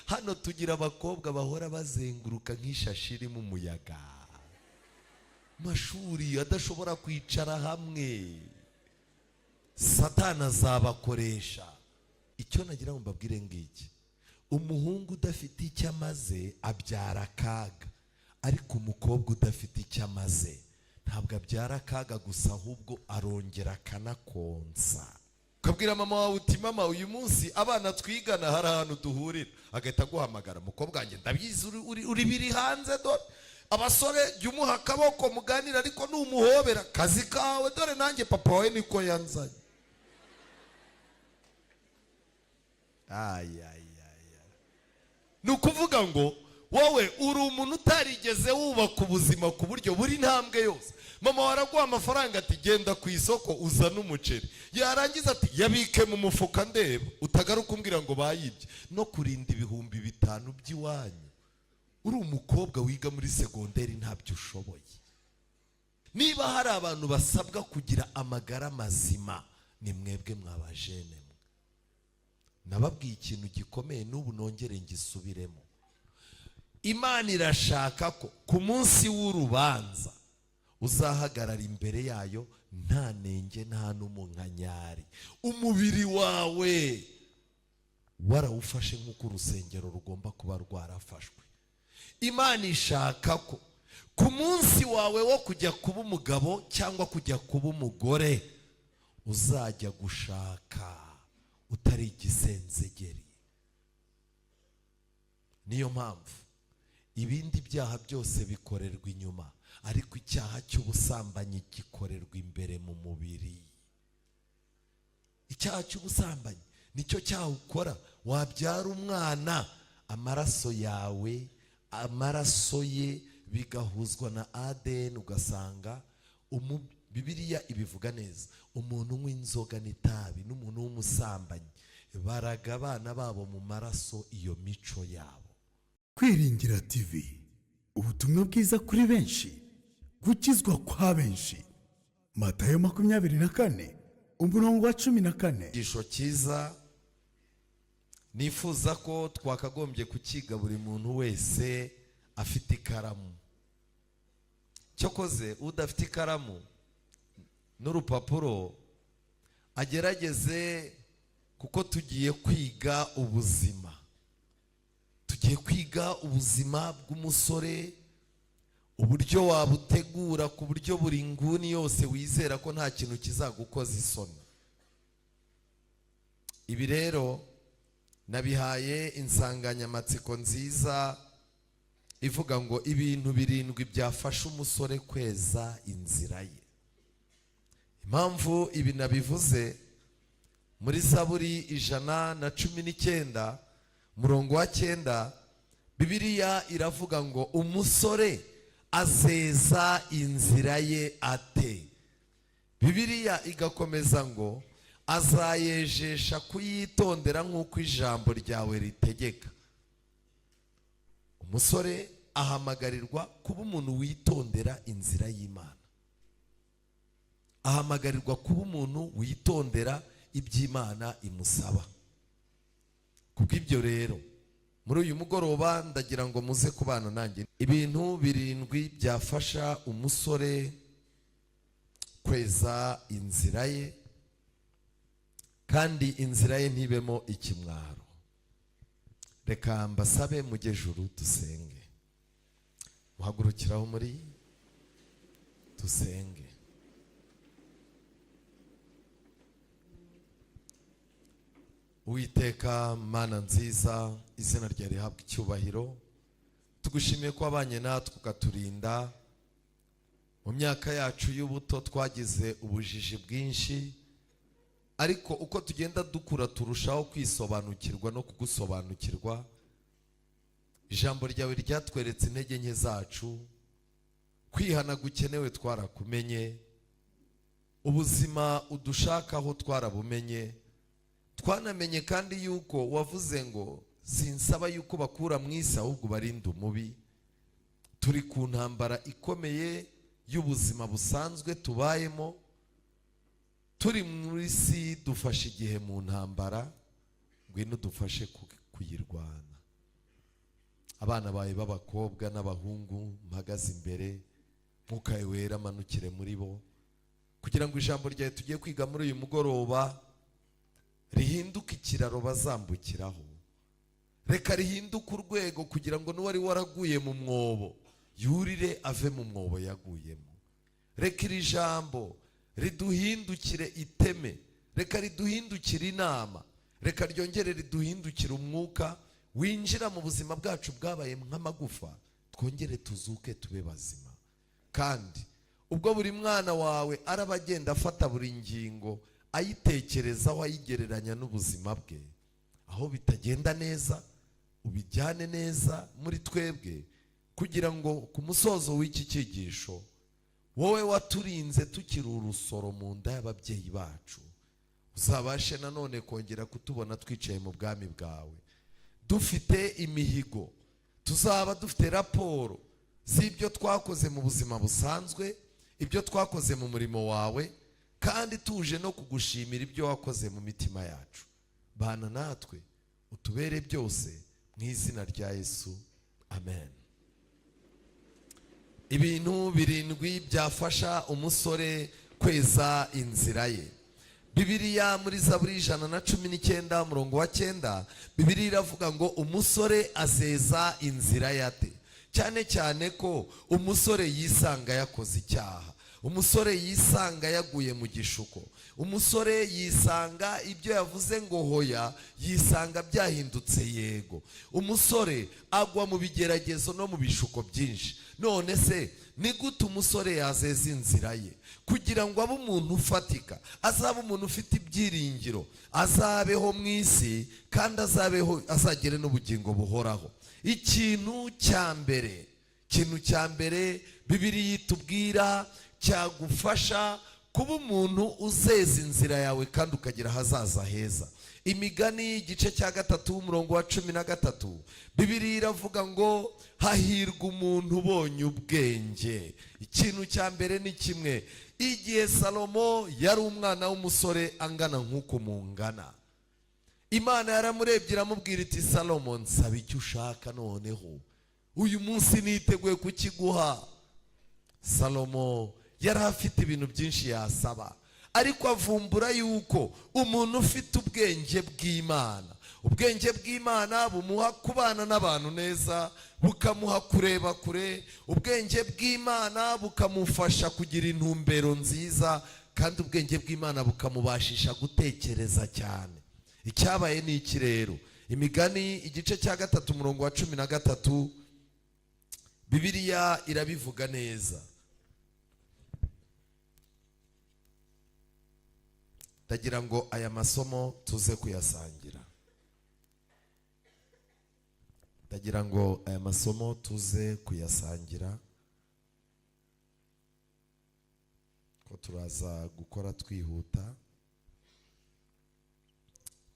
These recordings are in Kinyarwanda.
Hano tugira abakobwa bahora bazenguruka nk'ishashi irimo umuyaga, mashuri adashobora kwicara hamwe. Satani azabakoresha. Icyo nagira ngo mbabwire ngiki: umuhungu udafite icyo amaze abyara akaga, ariko umukobwa udafite icyo amaze ntabwo abyara akaga gusa, ahubwo arongera akanakonsa. Ukabwira mama wawe uti: "Mama, uyu munsi abana twigana hari ahantu duhurira." Agahita aguhamagara: "Mukobwa wanjye, ndabizi uri biri hanze. Dore abasore, jya umuha akaboko muganira, ariko numuhobera kazi kawe. Dore nanjye papa wawe niko yanzanye." Ayayaya, ni ukuvuga ngo wowe uri umuntu utarigeze wubaka ubuzima ku buryo buri ntambwe yose. Mama waraguha amafaranga ati: "Genda ku isoko uzane umuceri." Yarangiza ati: "Yabike mu mufuka ndeba, utagaruka umbwira ngo bayibye." No kurinda 5000 by'iwanyu, uri umukobwa wiga muri segonderi, ntabyo ushoboye. Niba hari abantu basabwa kugira amagara mazima, ni mwebwe mwabajene mwe. Nababwiye ikintu gikomeye, n'ubu nongere ngisubiremo: Imana irashaka ko ku munsi w'urubanza uzahagarara imbere yayo nta nenge, nta n'umunkanyari, umubiri wawe warawufashe nk'uko urusengero rugomba kuba rwarafashwe. Imana ishaka ko ku munsi wawe wo kujya kuba umugabo cyangwa kujya kuba umugore uzajya gushaka utari igisenzegeri. Niyo mpamvu ibindi byaha byose bikorerwa inyuma, ariko icyaha cy'ubusambanyi gikorerwa imbere mu mubiri. Icyaha cy'ubusambanyi nicyo cyaha ukora wabyara umwana, amaraso yawe, amaraso ye bigahuzwa na ADN, ugasanga Bibiliya ibivuga neza: umuntu unywa inzoga n'itabi n'umuntu w'umusambanyi baraga abana babo mu maraso iyo mico yabo. Kwiringira TV, ubutumwa bwiza kuri benshi, gukizwa kwa benshi. Matayo 24, umurongo wa 14. Igisho cyiza nifuza ko twakagombye kukiga buri muntu wese afite ikaramu. Cyokoze udafite ikaramu n'urupapuro agerageze, kuko tugiye kwiga ubuzima, tugiye kwiga ubuzima bw'umusore, uburyo wabutegura ku buryo buri nguni yose wizera ko nta kintu kizagukoza isoni. Ibi rero nabihaye insanganyamatsiko nziza ivuga ngo: ibintu birindwi byafasha umusore kweza inzira ye. Impamvu ibi nabivuze, muri Zaburi 119, umurongo wa 9, Bibiliya iravuga ngo: "Umusore azeza inzira ye ate?" Bibiliya igakomeza ngo: "Azayejesha kuyitondera nk'uko ijambo ryawe ritegeka." Umusore ahamagarirwa kuba umuntu witondera inzira y'Imana, ahamagarirwa kuba umuntu witondera iby'Imana imusaba. Kubw'ibyo rero, muri uyu mugoroba ndagira ngo muze kubana nanjye ibintu birindwi byafasha umusore kweza inzira ye, kandi inzira ye ntibemo ikimwaro. Reka mbasabe mujye juru dusenge. Muhagurukiraho muri dusenge. Uwiteka Mana nziza, izina ryawe rihabwa icyubahiro. Tugushimiye ko wabanye natwe ukaturinda mu myaka yacu y'ubuto. Twagize ubujiji bwinshi, ariko uko tugenda dukura turushaho kwisobanukirwa no kugusobanukirwa. Ijambo ryawe ryatweretse intege nke zacu, kwihana gukenewe twarakumenye, ubuzima udushakaho twarabumenye. Twanamenye kandi yuko wavuze ngo: "Sinsaba yuko bakura mu isi, ahubwo ubarinde umubi." Turi ku ntambara ikomeye y'ubuzima busanzwe tubayemo, turi muri si. Dufashe igihe mu ntambara, ngwino udufashe kuyirwana. Abana bawe b'abakobwa n'abahungu mpagaze imbere, Mwuka wawe Wera amanukire muri bo, kugira ngo ijambo ryawe tugiye kwiga muri uyu mugoroba rihinduke ikiraro bazambukiraho. Reka rihinduke urwego kugira ngo n'uwari waraguye mu mwobo yurire ave mu mwobo yaguyemo. Reka iri jambo riduhindukire iteme, reka riduhindukire inama, reka ryongere riduhindukire umwuka winjira mu buzima bwacu bwabaye nk'amagufa, twongere tuzuke tube bazima. Kandi ubwo buri mwana wawe araba agenda afata buri ngingo ayitekerezaho, ayigereranya n'ubuzima bwe, aho bitagenda neza ubijyane neza muri twebwe, kugira ngo ku musozo w'iki cyigisho, wowe waturinze tukiri urusoro mu nda y'ababyeyi bacu, uzabashe nanone kongera kutubona twicaye mu bwami bwawe, dufite imihigo, tuzaba dufite raporo z'ibyo twakoze mu buzima busanzwe, ibyo twakoze mu murimo wawe, kandi tuje no kugushimira ibyo wakoze mu mitima yacu. Bana natwe, utubere byose, mu izina rya Yesu, amen. Ibintu birindwi byafasha umusore kweza inzira ye. Bibiliya muri Zaburi 119 umurongo wa 9, Bibiliya iravuga ngo umusore azeza inzira yate. Cyane cyane ko umusore yisanga yakoze icyaha, umusore yisanga yaguye mu gishuko, umusore yisanga ibyo yavuze ngo hoya yisanga byahindutse yego. Umusore agwa mu bigeragezo no mu bishuko byinshi. None se ni gute umusore yazeza inzira ye kugira ngo abe umuntu ufatika, azabe umuntu ufite ibyiringiro, azabeho mu isi kandi azabeho, azagere n'ubugingo buhoraho? Ikintu cya mbere, ikintu cya mbere Bibiliya itubwira cyagufasha kuba umuntu uzeza inzira yawe kandi ukagira ahazaza heza, Imigani igice cya 3 umurongo wa 13, Bibiliya iravuga ngo hahirwa umuntu ubonye ubwenge. Ikintu cya mbere ni kimwe. Igihe Salomo yari umwana w'umusore angana nk'uko mungana, Imana yaramurebye iramubwira iti: "Salomo, nsaba icyo ushaka, noneho uyu munsi niteguye kukiguha." Salomo yari afite ibintu byinshi yasaba, ariko avumbura yuko umuntu ufite ubwenge bw'Imana, ubwenge bw'Imana bumuha kubana n'abantu neza, bukamuha kureba kure, ubwenge bw'Imana bukamufasha kugira intumbero nziza, kandi ubwenge bw'Imana bukamubashisha gutekereza cyane. Icyabaye ni iki rero? Imigani igice cya 3 umurongo wa 13, Bibiliya irabivuga neza. Ndagira ngo aya masomo tuze kuyasangira, ndagira ngo aya masomo tuze kuyasangira, ko turaza gukora twihuta.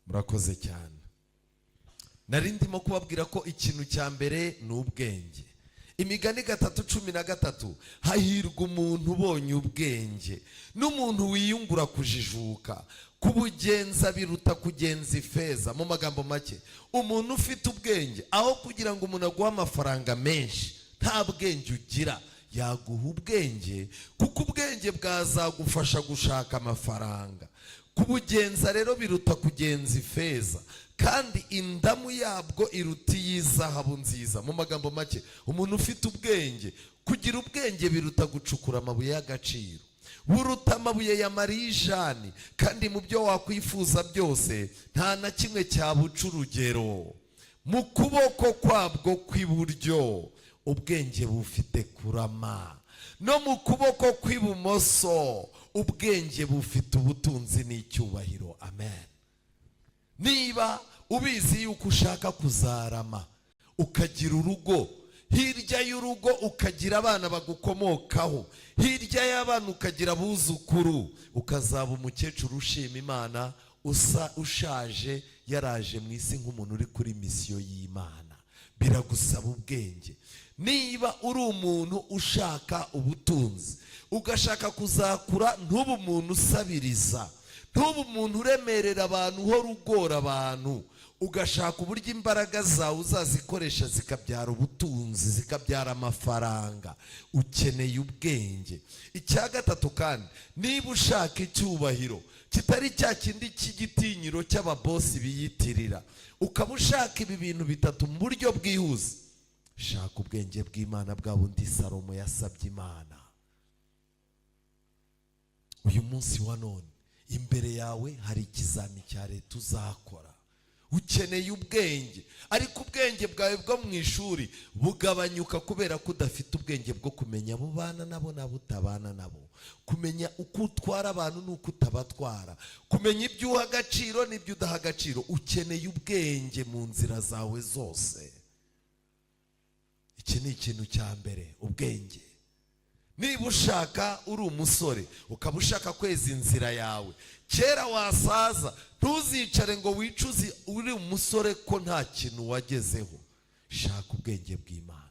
Murakoze cyane. Nari ndimo kubabwira ko ikintu cya mbere ni ubwenge. Imigani 3:13, hahirwa umuntu ubonye ubwenge n'umuntu wiyungura kujijuka, kubugenza biruta kugenza ifeza. Mu magambo make, umuntu ufite ubwenge, aho kugira ngo umuntu aguhe amafaranga menshi nta bwenge ugira, yaguha ubwenge, kuko ubwenge bwazagufasha gushaka amafaranga. Kubugenza rero biruta kugenza ifeza, kandi indamu yabwo iruta iy'izahabu nziza. Mu magambo make, umuntu ufite ubwenge, kugira ubwenge biruta gucukura amabuye y'agaciro, buruta amabuye ya marijani, kandi mu byo wakwifuza byose nta na kimwe cyabuca urugero. Mu kuboko kwabwo kw'iburyo ubwenge bufite kurama, no mu kuboko kw'ibumoso ubwenge bufite ubutunzi n'icyubahiro. Amen. Niba ubizi yuko ushaka kuzarama, ukagira urugo, hirya y'urugo ukagira abana bagukomokaho, hirya y'abana ukagira abuzukuru, ukazaba umukecuru ushima Imana, usa ushaje yaraje mu isi nk'umuntu uri kuri misiyo y'Imana, biragusaba ubwenge. Niba uri umuntu ushaka ubutunzi, ugashaka kuzakura, ntube umuntu usabiriza, ntube umuntu uremerera abantu, uhora ugora abantu. Ugashaka uburyo imbaraga zawe uzazikoresha zikabyara ubutunzi, zikabyara amafaranga. Ukeneye ubwenge. Icya gatatu kandi, niba ushaka icyubahiro kitari cya kindi cy'igitinyiro cy'ababosi biyitirira, ukaba ushaka ibi bintu bitatu mu buryo bwihuse, shaka ubwenge bw'Imana, bwa bundi Salomo yasabye Imana. Uyu munsi wa none imbere yawe hari ikizami cya leta uzakora, ukeneye ubwenge. Ariko ubwenge bwawe bwo mu ishuri bugabanyuka kubera ko udafite ubwenge bwo kumenya abo ubana nabo n'abo utabana nabo, kumenya uko utwara abantu n'uko utabatwara, kumenya ibyo uha agaciro n'ibyo udaha agaciro. Ukeneye ubwenge mu nzira zawe zose. Iki ni ikintu cya mbere, ubwenge. Niba ushaka, uri umusore, ukaba ushaka kweza inzira yawe, kera wasaza ntuzicare ngo wicuze uri umusore ko nta kintu wagezeho, shaka ubwenge bw'Imana.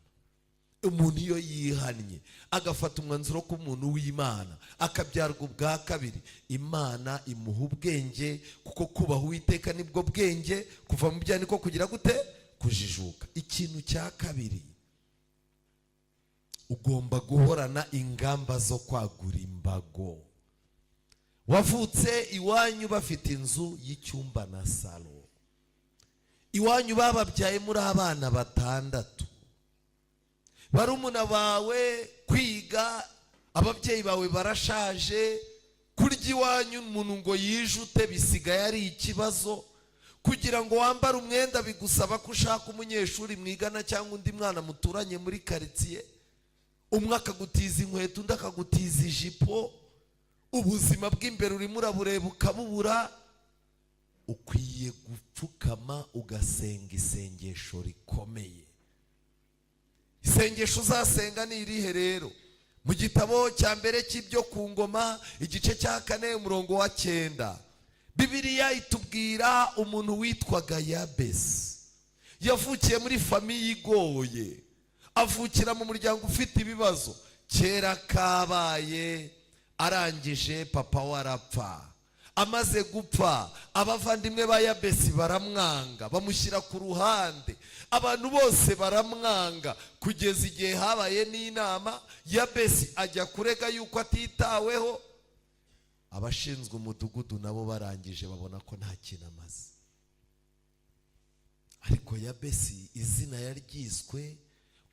Umuntu iyo yihannye, agafata umwanzuro ko umuntu w'Imana, akabyarwa ubwa kabiri, Imana imuha ubwenge, kuko kubaha Uwiteka nibwo bwenge, kuva mu byaha niko kugira gute? Kujijuka. Ikintu cya kabiri, ugomba guhorana ingamba zo kwagura imbago. Wavutse iwanyu bafite inzu y'icyumba na salo, iwanyu bababyaye muri abana batandatu, barumuna bawe kwiga, ababyeyi bawe barashaje, kurya iwanyu umuntu ngo yijute bisigaye ari ikibazo. Kugira ngo wambare umwenda bigusaba ko ushaka umunyeshuri mwigana cyangwa undi mwana muturanye muri karitsiye, umwe akagutiza inkweto, undi akagutiza ijipo. Ubuzima bw'imbere urimo urabureba ukabubura. Ukwiye gupfukama ugasenga isengesho rikomeye. Isengesho uzasenga ni irihe rero? Mu gitabo cya mbere cy'Ibyo ku Ngoma, igice cya 4, umurongo wa 9, Bibiliya itubwira umuntu witwaga Yabesi. Yavukiye muri famille igoye, avukira mu muryango ufite ibibazo. Kera kabaye, arangije papa we arapfa. Amaze gupfa, abavandimwe ba Yabesi baramwanga, bamushyira ku ruhande, abantu bose baramwanga, kugeza igihe habaye n'inama, Yabesi ajya kurega yuko atitaweho. Abashinzwe umudugudu nabo barangije babona ko nta kintu amaze. Ariko Yabesi izina yaryiswe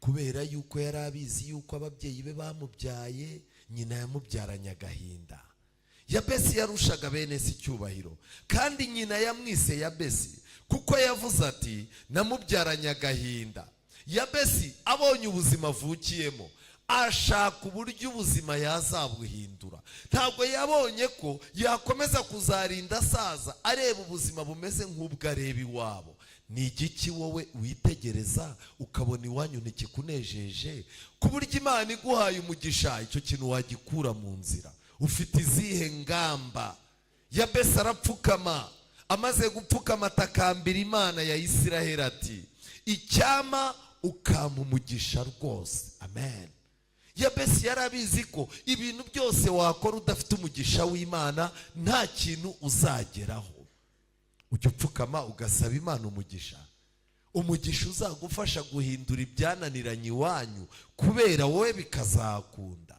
kubera yuko yari abizi yuko ababyeyi be bamubyaye, nyina yamubyaranye agahinda. Yabesi yarushaga bene se icyubahiro, kandi nyina yamwise Yabesi kuko yavuze ati: "Namubyaranye agahinda." Yabesi abonye ubuzima avukiyemo, ashaka uburyo ubuzima yazabuhindura. Ntabwo yabonye ko yakomeza kuzarinda asaza areba ubuzima bumeze nk'ubwo areba iwabo. Ni igiki wowe witegereza ukabona iwanyu ntikikunejeje, ku buryo Imana iguhaye umugisha icyo kintu wagikura mu nzira? Ufite izihe ngamba? Yabesi arapfukama. Amaze gupfukama, atakambira Imana ya Isiraheli ati: "Icyampa ukampa umugisha rwose." Amen. Yabesi yari abizi ko ibintu byose wakora udafite umugisha w'Imana nta kintu uzageraho. Ujya upfukama ugasaba Imana umugisha, umugisha uzagufasha guhindura ibyananiranye iwanyu kubera wowe bikazakunda?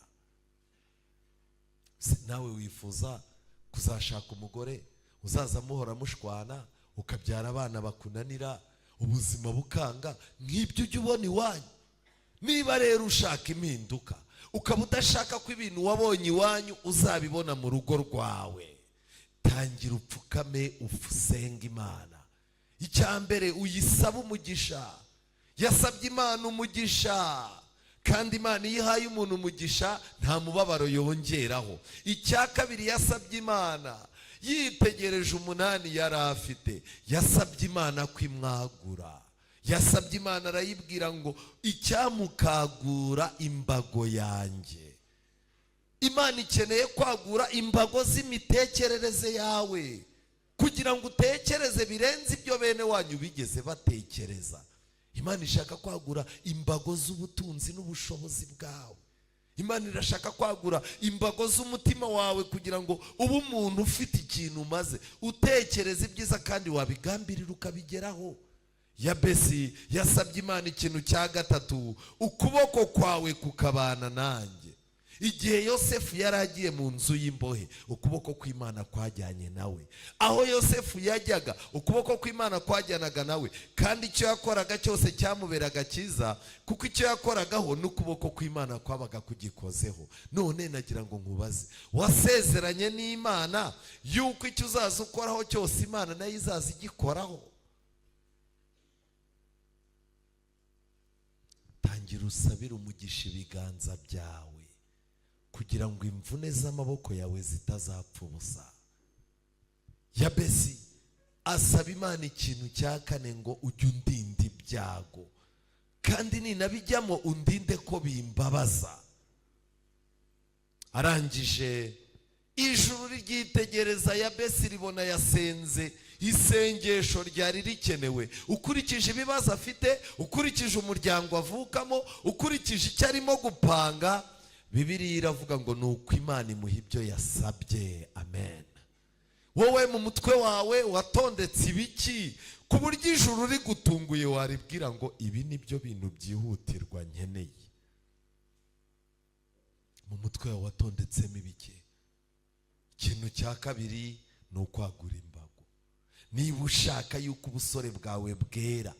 Nawe wifuza kuzashaka umugore uzaza muhora mushwana, ukabyara abana bakunanira, ubuzima bukanga nk'ibyo ujya ubona iwanyu? Niba rero ushaka impinduka, ukaba udashaka ko ibintu wabonye iwanyu uzabibona mu rugo rwawe, tangira upfukame usenge Imana. Icya mbere, uyisaba umugisha. Yasabye Imana umugisha, kandi Imana iyo ihaye umuntu umugisha nta mubabaro yongeraho. Icya kabiri, yasabye Imana yitegereje umunani yari afite, yasabye Imana ko imwagura. Yasabye Imana, arayibwira ngo: "Icyampa ukagura imbago yanjye." Imana ikeneye kwagura imbago z'imitekerereze yawe kugira ngo utekereze birenze ibyo bene wanyu bigeze batekereza. Imana ishaka kwagura imbago z'ubutunzi n'ubushobozi bwawe. Imana irashaka kwagura imbago z'umutima wawe kugira ngo ube umuntu ufite ikintu umaze, utekereza ibyiza kandi wabigambirira ukabigeraho. Yabesi yasabye Imana ikintu cya gatatu, ukuboko kwawe kukabana nanjye. Igihe Yosefu yari agiye mu nzu y'imbohe, ukuboko kw'Imana kwajyanye nawe. Aho Yosefu yajyaga, ukuboko kw'Imana kwajyanaga nawe, kandi icyo yakoraga cyose cyamuberaga cyiza, kuko icyo yakoragaho n'ukuboko kw'Imana kwabaga kugikozeho. None nagira ngo nkubaze, wasezeranye n'Imana yuko icyo uzaza ukoraho cyose Imana nayo izaza igikoraho? Tangira usabire umugisha ibiganza byawe kugira ngo imvune z'amaboko yawe zitazapfa ubusa. Yabesi asaba Imana ikintu cya kane, ngo ujye undinda ibyago, kandi ninabijyamo undinde ko bimbabaza. Arangije ijuru ryitegereza Yabesi, ribona yasenze isengesho ryari rikenewe. Ukurikije ibibazo afite, ukurikije umuryango avukamo, ukurikije icyo arimo gupanga, Bibiliya iravuga ngo ni uko Imana imuha ibyo yasabye. Amen. Wowe mu mutwe wawe watondetse ibiki ku buryo ijuru rigutunguye waribwira ngo ibi ni byo bintu byihutirwa nkeneye? Mu mutwe wawe watondetsemo ibiki? Ikintu cya kabiri ni ukwagura imbago. Niba ushaka yuko ubusore bwawe bwera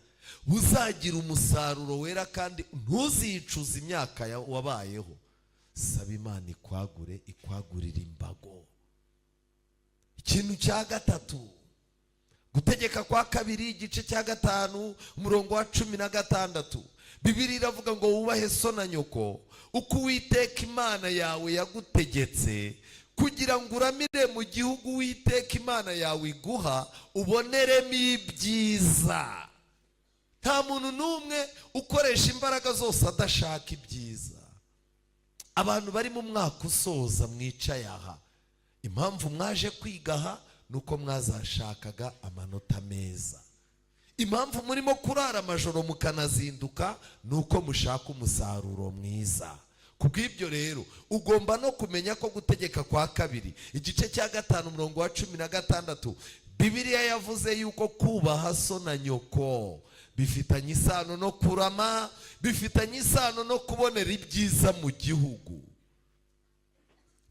buzagira umusaruro wera kandi ntuzicuze imyaka wabayeho, saba Imana ikwagure, ikwagurira imbago. Ikintu cya gatatu, Gutegeka kwa kabiri igice cya 5 umurongo wa 16, Bibiliya iravuga ngo wubahe so na nyoko uko Uwiteka Imana yawe yagutegetse, kugira ngo uramire mu gihugu Uwiteka Imana yawe iguha, uboneremo ibyiza. Nta muntu n'umwe ukoresha imbaraga zose adashaka ibyiza. Abantu bari mu mwaka usoza mwicaye aha, impamvu mwaje kwiga aha ni uko mwazashakaga amanota meza. Impamvu murimo kurara amajoro mukanazinduka ni uko mushaka umusaruro mwiza. Kubw'ibyo rero ugomba no kumenya ko Gutegeka kwa kabiri igice cya 5 umurongo wa 16, Bibiliya yavuze yuko kubaha so na nyoko bifitanye isano no kurama, bifitanye isano no kubonera ibyiza mu gihugu.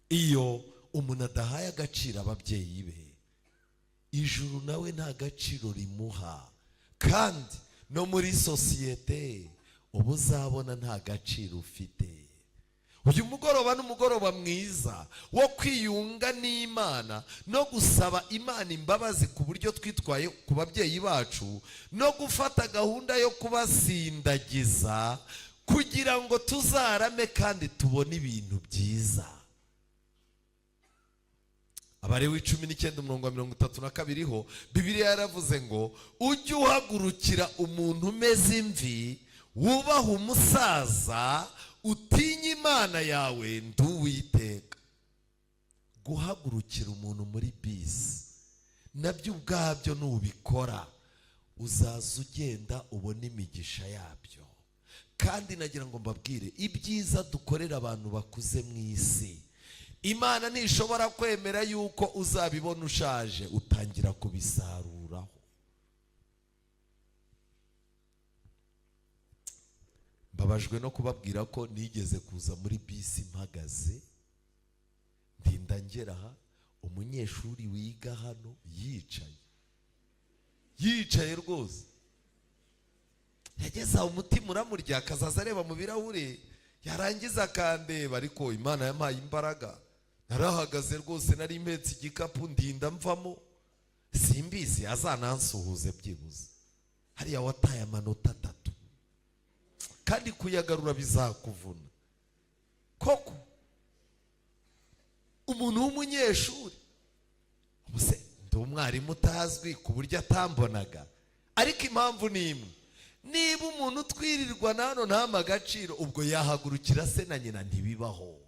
Iyo umuntu adahaye agaciro ababyeyi be, ijuru nawe nta gaciro rimuha, kandi no muri sosiyete uba uzabona nta gaciro ufite. Uyu mugoroba ni umugoroba mwiza wo kwiyunga n'Imana no gusaba Imana imbabazi ku buryo twitwaye ku babyeyi bacu, no gufata gahunda yo kubasindagiza kugira ngo tuzarame kandi tubone ibintu byiza. Abalewi 19 umurongo wa 32 ho Bibiliya yaravuze ngo ujye uhagurukira umuntu umeze imvi, wubaha umusaza, utinye Imana yawe, ndi Uwiteka. Guhagurukira umuntu muri bisi nabyo ubwabyo nubikora uzaza ugenda ubona imigisha yabyo. Kandi nagira ngo mbabwire ibyiza dukorera abantu bakuze mu isi, Imana ntishobora kwemera yuko uzabibona ushaje, utangira kubisaruraho. Mbabajwe no kubabwira ko nigeze kuza muri bisi mpagaze, ndinda ngera aha, umunyeshuri wiga hano yicaye rwose, yageze aho umutima uramurya, akazaza areba mu birahure, yarangiza akandeba. Ariko Imana yampaye imbaraga, narahagaze rwose, nari mpetse igikapu, ndinda mvamo, simbizi azanansuhuze byibuze. Hariya wataye amanota 3 kandi kuyagarura bizakuvuna koko. Umuntu w'umunyeshuri, ubuse ndi umwarimu utazwi ku buryo atambonaga, ariko impamvu ni imwe: niba umuntu utwirirwa hano ntama agaciro, ubwo yahagurukira se na nyina, ntibibaho.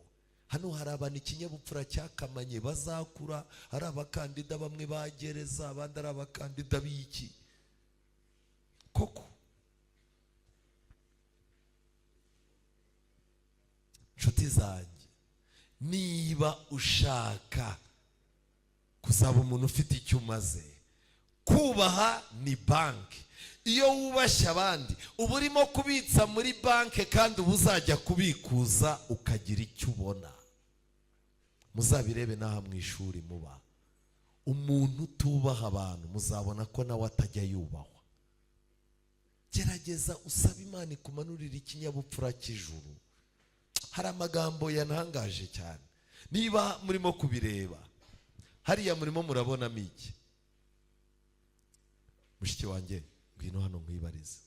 Hano hari abantu ikinyabupfura cyakamanye bazakura, hari abakandida bamwe ba gereza, abandi ari abakandida b'iki koko. Nshuti zanjye, niba ushaka kuzaba umuntu ufite icyo umaze, kubaha ni banki. Iyo wubashye abandi, uba urimo kubitsa muri banki, kandi uba uzajya kubikuza ukagira icyo ubona. Muzabirebe n'aha mu ishuri muba, umuntu utubaha abantu muzabona ko nawe atajya yubahwa. Gerageza usabe Imana ikumanurire ikinyabupfura cy'ijuru. Hari amagambo yantangaje cyane. Niba murimo kubireba hariya, murimo murabonamo iki? Mushiki wanjye, ngwino hano nkwibarize.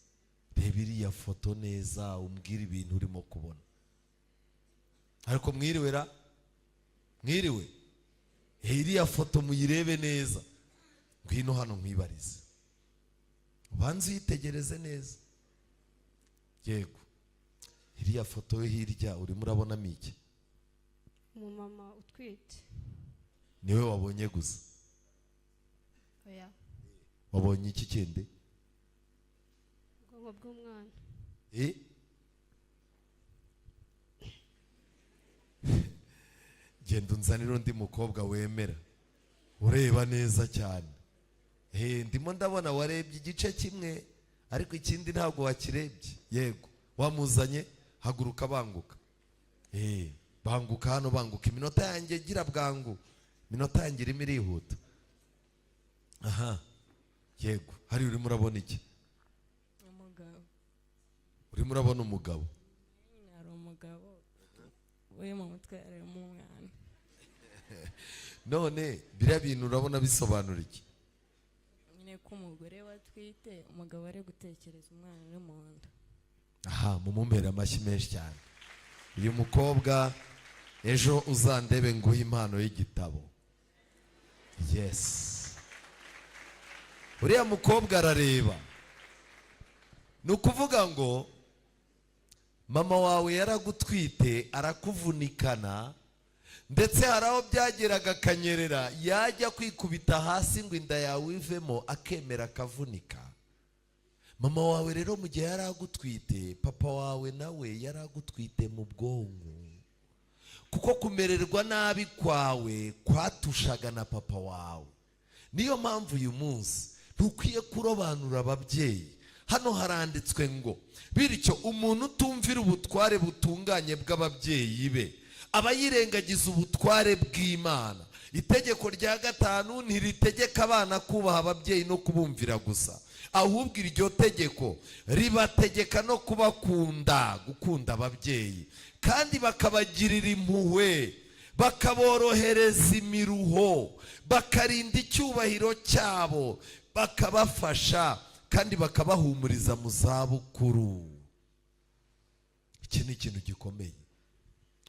Reba iriya foto neza, umbwire ibintu urimo kubona. Ariko mwiriwe ra? Mwiriwe? Iriya foto muyirebe neza. Ngwino hano nkwibarize, ubanze uyitegereze neza. Yego, iriya foto yo hirya urimo urabonamo iki? Umumama utwite. Niwe wabonye gusa? Oya. Wabonye iki kindi? Ubwonko bw'umwana. Eh? Genda unzanire undi mukobwa wemera ureba neza cyane. Ndimo ndabona warebye igice kimwe, ariko ikindi ntabwo wakirebye. Yego, wamuzanye? Haguruka, banguka. Banguka hano, banguka. Iminota yanjye, gira bwangu, iminota yanjye irimo irihuta. Aha, yego, hari urimo urabona iki? Umugabo. Urimo urabona umugabo? Hari umugabo uri mu mutwe, harimo umwana. None biriya bintu urabona bisobanura iki? Nyine ko umugore watwite, umugabo ari gutekereza umwana uri mu nda. Aha, mumumpere amashyi menshi cyane uyu mukobwa. Ejo uzandebe nguhe impano y'igitabo. Yes, uriya mukobwa arareba. Ni ukuvuga ngo mama wawe yaragutwite, arakuvunikana, ndetse hari aho byageraga akanyerera, yajya kwikubita hasi ngo inda yawe ivemo, akemera akavunika. Mama wawe rero mu gihe yari agutwite, papa wawe nawe yari agutwite mu bwonko, kuko kumererwa nabi kwawe kwatushaga na papa wawe. Niyo mpamvu uyu munsi ntukwiye kurobanura ababyeyi. Hano haranditswe ngo: "Bityo umuntu utumvira ubutware butunganye bw'ababyeyi be aba yirengagiza ubutware bw'Imana." Itegeko rya gatanu ntiritegeka abana kubaha ababyeyi no kubumvira gusa, ahubwo iryo tegeko ribategeka no kubakunda, gukunda ababyeyi, kandi bakabagirira impuhwe, bakaborohereza imiruho, bakarinda icyubahiro cyabo, bakabafasha kandi bakabahumuriza mu zabukuru. Iki ni ikintu gikomeye.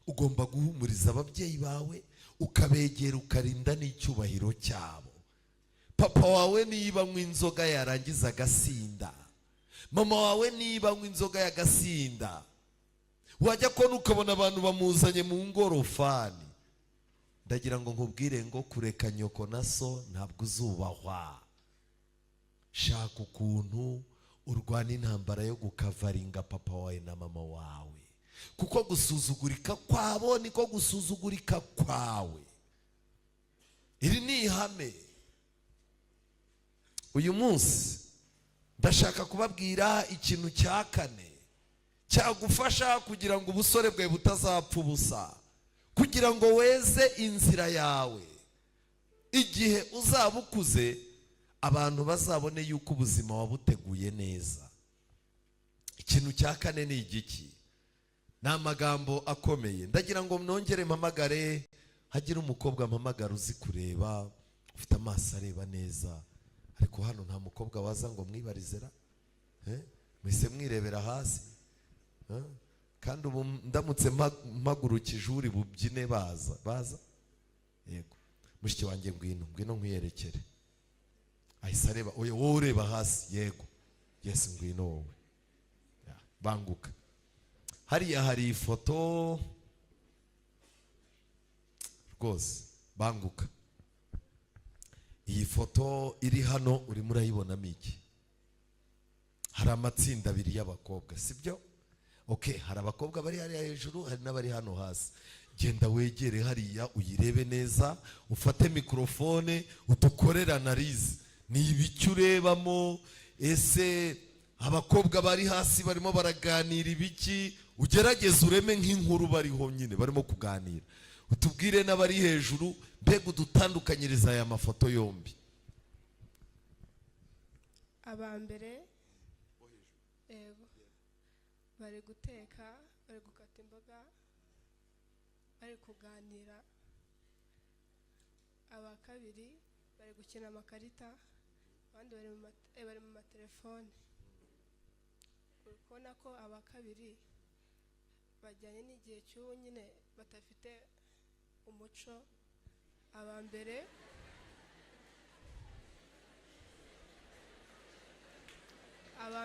Ugomba guhumuriza ababyeyi bawe, ukabegera, ukarinda n'icyubahiro cyabo. Papa wawe niba anywa inzoga yarangiza agasinda, mama wawe niba anywa inzoga yagasinda, wajya kubona ukabona abantu bamuzanye mu ngorofani, ndagira ngo nkubwire ngo kureka nyoko na so ntabwo uzubahwa. Shaka ukuntu urwana intambara yo gukavaringa papa wawe na mama wawe, kuko gusuzugurika kwabo niko gusuzugurika kwawe. Iri ni ihame. Uyu munsi ndashaka kubabwira ikintu cya kane cyagufasha kugira ngo ubusore bwawe butazapfa ubusa, kugira ngo weze inzira yawe. Igihe uzaba ukuze, abantu bazabone yuko ubuzima wabuteguye neza. Ikintu cya kane ni igiki? Ni amagambo akomeye. Ndagira ngo nongere mpamagare, hagire umukobwa mpamagara uzi kureba, ufite amaso areba neza. Ariko hano nta mukobwa waza ngo mwibarize ra? Mwese mwirebera hasi. Kandi ubu ndamutse mpagurukije uri bubyine, baza baza. Yego, mushiki wanjye, ngwino, ngwino nkwiyerekere. Ahise areba. Oya, wowe ureba hasi. Yego, yes, ngwino wowe. Ya, banguka. Hariya hari ifoto rwose, banguka. Iyi foto iri hano urimo urayibonamo iki? Hari amatsinda abiri y'abakobwa, sibyo? Okay, hari abakobwa bari hariya hejuru, hari n'abari hano hasi. Genda wegere hariya uyirebe neza, ufate microphone udukorere analyse. Ni ibiki urebamo? Ese abakobwa bari hasi barimo baraganira ibiki? Ugerageze ureme nk'inkuru bariho nyine barimo kuganira, utubwire n'abari hejuru. Mbega udutandukanyiriza aya mafoto yombi. Aba mbere, yego, bari guteka, bari gukata imboga, bari kuganira. Aba kabiri bari gukina amakarita, abandi bari mu matelefone. Uri kubona ko aba kabiri bajyanye n'igihe cy'ubu nyine, badafite umuco. Aba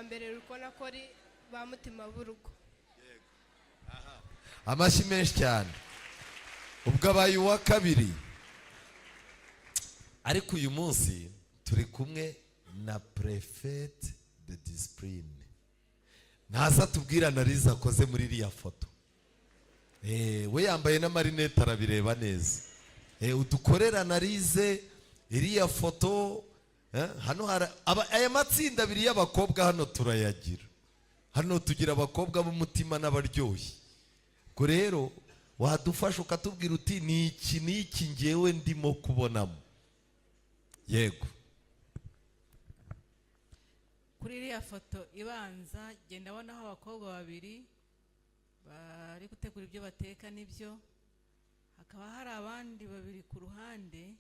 mbere uri kubona ko ari ba mutima b'urugo. Amashyi menshi cyane. Ubwo abaye uwa kabiri. Ariko uyu munsi turi kumwe na préfète de discipline, ntaza tubwira analyse akoze muri iriya foto. We yambaye n'amarinete, arabireba neza. Udukorera analyse iriya foto. Hano hari aya matsinda abiri y'abakobwa. Hano turayagira, hano tugira abakobwa b'umutima n'abaryoshye. Ubwo rero wadufasha ukatubwira uti: "Ni iki n'iki ngewe ndimo kubonamo?" Yego. Kuri iriya foto ibanza, genda abonaho abakobwa babiri bari gutegura ibyo bateka n'ibyo, hakaba hari abandi babiri ku ruhande,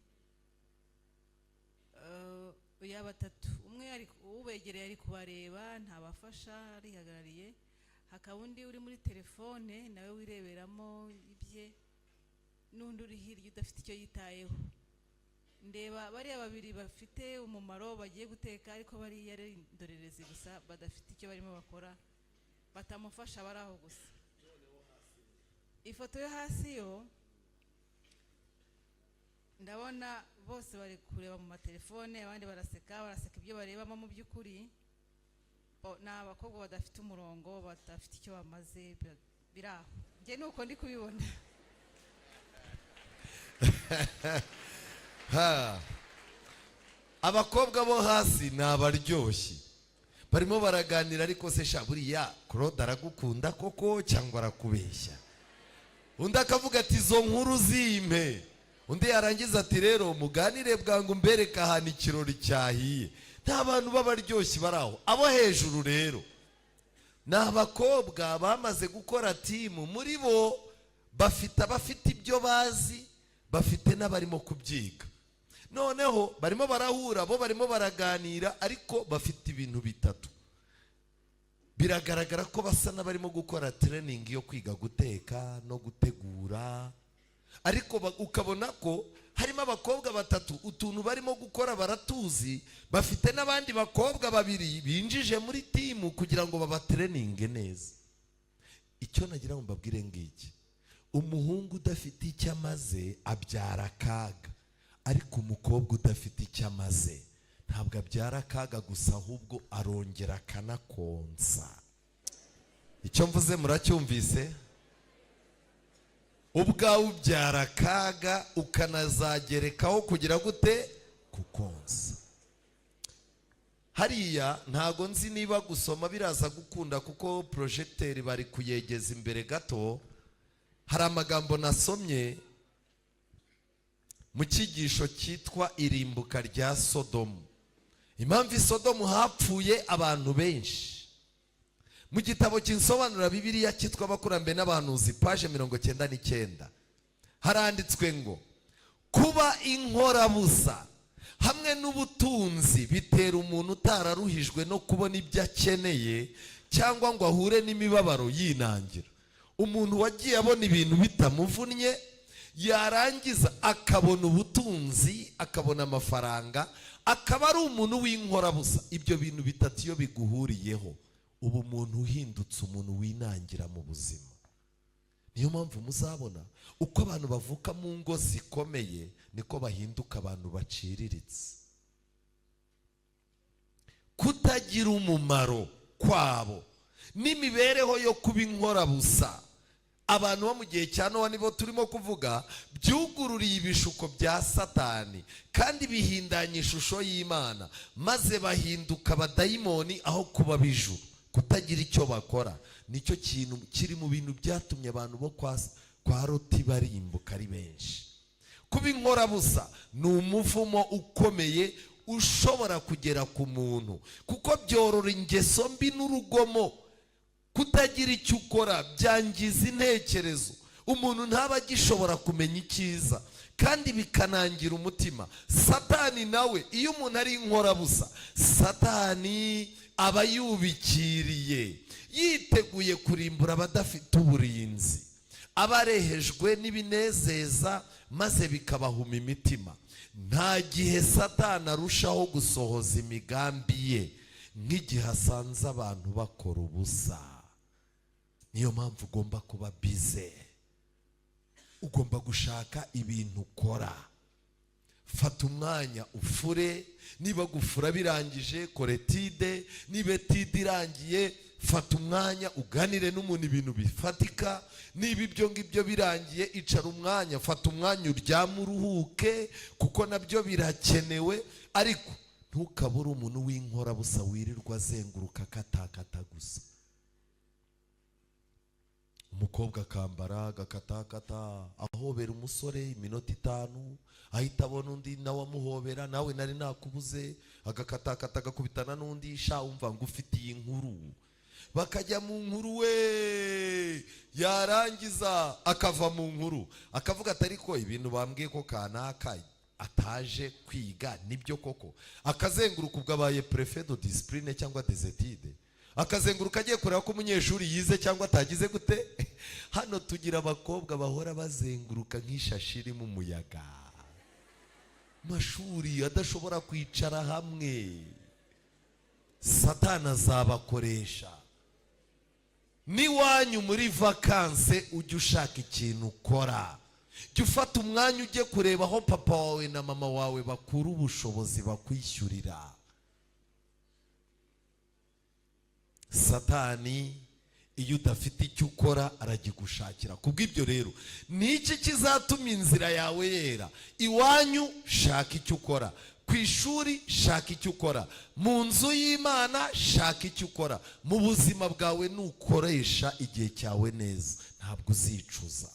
ya batatu. Umwe ari ubegereye, ari kubareba, ntabafasha, arihagarariye. Hakaba undi uri muri telefone nawe wireberamo ibye, n'undi uri hirya udafite icyo yitayeho. Ndeba bariya babiri bafite umumaro, bagiye guteka, ariko bariya ari indorerezi gusa, badafite icyo barimo bakora, batamufasha, bari aho gusa. Ifoto yo hasi yo ndabona bose bari kureba mu matelefone, abandi baraseka, baraseka ibyo barebamo. Mu by'ukuri ni abakobwa badafite umurongo, badafite icyo bamaze, biri aho. Njye ni uko ndi kubibona. Ha. Abakobwa bo hasi ni abaryoshye, barimo baraganira: "Ariko se sha, buriya Claude aragukunda koko cyangwa arakubeshya?" Undi akavuga ati: "Izo nkuru zimpe." Undi yarangiza ati: "Rero muganire bwangu mbereke ahantu ikirori cyahiye." Nta bantu b'abaryoshye bari aho. Abo hejuru rero ni abakobwa bamaze gukora team. Muri bo bafite abafite ibyo bazi, bafite n'abarimo kubyiga. Noneho barimo barahura, bo barimo baraganira, ariko bafite ibintu bitatu. Biragaragara ko basa n'abarimo gukora training yo kwiga guteka no gutegura, ariko ukabona ko harimo abakobwa batatu utuntu barimo gukora baratuzi, bafite n'abandi bakobwa babiri binjije muri team kugira ngo babatraininge neza. Icyo nagira ngo mbabwire ngiki: umuhungu udafite icyo amaze abyara akaga, ariko umukobwa udafite icyo amaze ntabwo abyara akaga gusa, ahubwo arongera akanakonsa. Icyo mvuze muracyumvise? Ubwawe ubyara akaga, ukanazagerekaho kugira gute? Kukonsa. Hariya ntago nzi niba gusoma biraza gukunda, kuko projecteur bari kuyegeza imbere gato. Hari amagambo nasomye mu cyigisho cyitwa "Irimbuka rya Sodomu", impamvu i Sodomu hapfuye abantu benshi. Mu gitabo kinsobanura Bibiliya cyitwa "Abakurambere n'Abahanuzi", page 99, haranditswe ngo: "Kuba inkorabusa hamwe n'ubutunzi bitera umuntu utararuhijwe no kubona ibyo akeneye cyangwa ngo ahure n'imibabaro yinangira." Umuntu wagiye abona ibintu bitamuvunnye, yarangiza akabona ubutunzi, akabona amafaranga, akaba ari umuntu w'inkorabusa, ibyo bintu bitatu iyo biguhuriyeho, uba umuntu uhindutse umuntu winangira mu buzima. Niyo mpamvu muzabona uko abantu bavuka mu ngo zikomeye niko bahinduka abantu baciriritse. Kutagira umumaro kwabo N'imibereho yo kuba inkorabusa, abantu bo mu gihe cya Nowa nibo turimo kuvuga, byugururiye ibishuko bya Satani kandi bihindanya ishusho y'Imana, maze bahinduka abadayimoni aho kuba bijuru. Kutagira icyo bakora nicyo kintu kiri mu bintu byatumye abantu bo kwa Loti barimbuka ari benshi. Kuba inkorabusa ni umuvumo ukomeye ushobora kugera ku muntu, kuko byorora ingeso mbi n'urugomo. Kutagira icyo ukora byangiza intekerezo, umuntu ntaba agishobora kumenya icyiza, kandi bikanangira umutima. Satani nawe, iyo umuntu ari inkorabusa, Satani aba yubikiriye, yiteguye kurimbura abadafite uburinzi, aba arehejwe n'ibinezeza maze bikabahuma imitima. Nta gihe Satani arushaho gusohoza imigambi ye nk'igihe asanze abantu bakora ubusa. Niyo mpamvu ugomba kuba busy, ugomba gushaka ibintu ukora. Fata umwanya ufure. Niba gufura birangije, kora étude. Niba étude irangiye, fata umwanya uganire n'umuntu ibintu bifatika. Niba ibyo ngibyo birangiye, icara umwanya, fata umwanya uryame, uruhuke, kuko nabyo birakenewe. Ariko ntukabure umuntu w'inkorabusa wirirwa azenguruka akatakata gusa. Umukobwa akambara agakatakata, ahobera umusore iminota 5, ahita abona undi nawe amuhobera, nawe nari nakubuze, agakatakata, agakubitana n'undi, sha umva ngo ufitiye inkuru, bakajya mu nkuru. We yarangiza akava mu nkuru akavuga ati: "Ariko ibintu bambwiye ko kanaka ataje kwiga nibyo koko?" Akazenguruka, ubwo abaye préfet de discipline cyangwa des études, akazenguruka agiye kureba ko umunyeshuri yize cyangwa atagize gute. Hano tugira abakobwa bahora bazenguruka nk'ishashi irimo umuyaga, mashuri adashobora kwicara hamwe. Satani azabakoresha. N'iwanyu muri vacances, ujye ushaka ikintu ukora. Jya ufata umwanya ujye kureba aho papa wawe na mama wawe bakura ubushobozi bakwishyurira. Satani iyo udafite icyo ukora aragigushakira. Kubw'ibyo rero, ni iki kizatuma inzira yawe yera? Iwanyu shaka icyo ukora, ku ishuri shaka icyo ukora, mu nzu y'Imana shaka icyo ukora. Mu buzima bwawe nukoresha igihe cyawe neza, ntabwo uzicuza.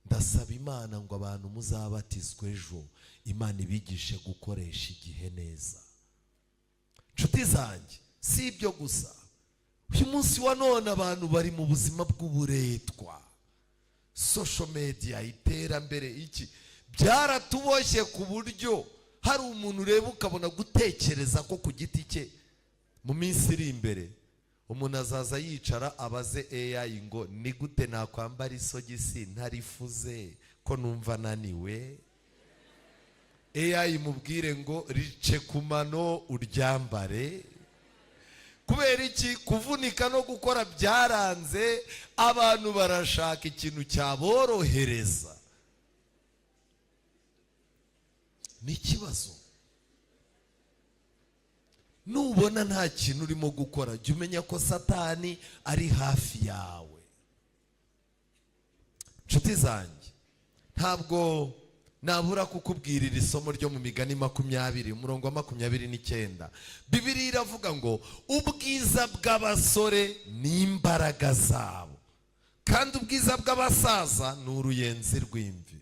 Ndasaba Imana ngo abantu muzabatizwe ejo, Imana ibigishe gukoresha igihe neza. Nshuti zanjye, si ibyo gusa. Uyu munsi wa none abantu bari mu buzima bw'uburetwa. Social media, iterambere, iki byaratuboshye ku buryo hari umuntu ureba ukabona gutekereza ko ku giti cye mu minsi iri imbere umuntu azaza yicara abaze AI ngo: "Ni gute nakwambara isogisi ntarifuze ko numva naniwe?" AI mubwire ngo: "Rice ku mano uryambare." Kubera iki? Kuvunika no gukora byaranze. Abantu barashaka ikintu cyaborohereza. Ni ikibazo. Nubona nta kintu urimo gukora, jya umenya ko Satani ari hafi yawe. Nshuti zanjye, ntabwo nabura kukubwirira isomo ryo mu Migani 20, umurongo wa 29. Bibiliya iravuga ngo: "Ubwiza bw'abasore ni imbaraga zabo, kandi ubwiza bw'abasaza ni uruyenzi rw'imvi."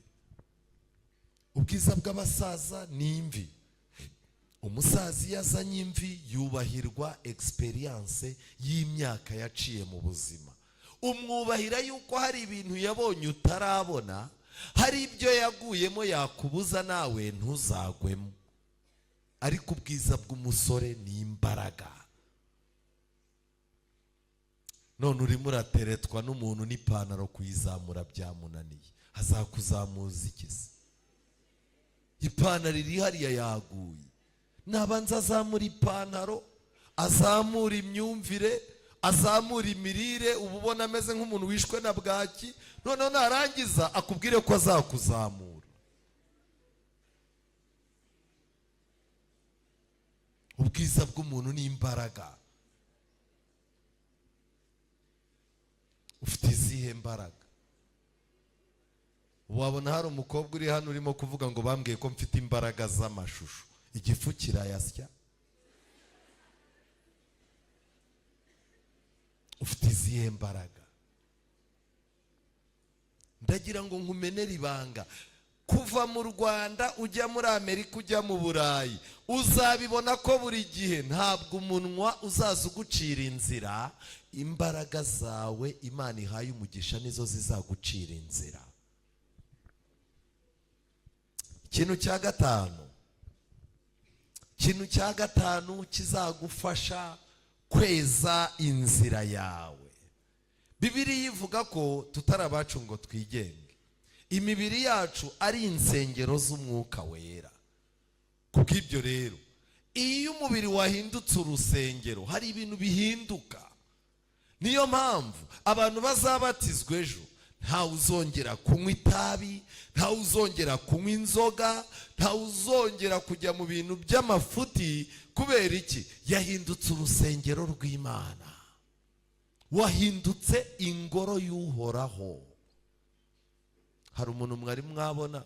Ubwiza bw'abasaza ni imvi. Umusaza iyo azanye imvi yubahirwa expérience y'imyaka yaciye mu buzima. Umwubahira yuko hari ibintu yabonye utarabona, hari ibyo yaguyemo yakubuza nawe ntuzagwemo. Ariko ubwiza bw'umusore ni imbaraga. None urimo urateretwa n'umuntu n'ipantaro kuyizamura byamunaniye, azakuzamuza iki se? Ipantaro iri hariya yaguye. Nabanza azamura ipantaro, azamura imyumvire, azamura imirire. Uba ubona ameze nk'umuntu wishwe na bwaki. Noneho narangiza akubwire ko azakuzamura. Ubwiza bw'umuntu ni imbaraga. Izihe mbaraga? Wabona hari umukobwa uri hano urimo kuvuga ngo bambwiye ko mfite imbaraga z'amashusho, igifu kirayasya. Ufite izihe mbaraga? Ndagira ngo nkumenere ibanga. Kuva mu Rwanda ujya muri Amerika, ujya mu Burayi, uzabibona ko buri gihe ntabwo umunwa uzaza ugucira inzira. Imbaraga zawe Imana ihaye umugisha nizo zizagucira inzira. Ikintu cya gatanu, ikintu cya gatanu kizagufasha kweza inzira yawe. Bibiliya ivuga ko tutari abacu ngo twigenge, imibiri yacu ari insengero z'umwuka wera. Kubw'ibyo rero, iyo umubiri wahindutse urusengero, hari ibintu bihinduka. Niyo mpamvu abantu bazabatizwa ejo, ntawe uzongera kunywa itabi, ntawe uzongera kunywa inzoga, ntawe uzongera kujya mu bintu by'amafuti. Kubera iki? Yahindutse urusengero rw'Imana, wahindutse ingoro y'Uhoraho. Hari umuntu mwari mwabona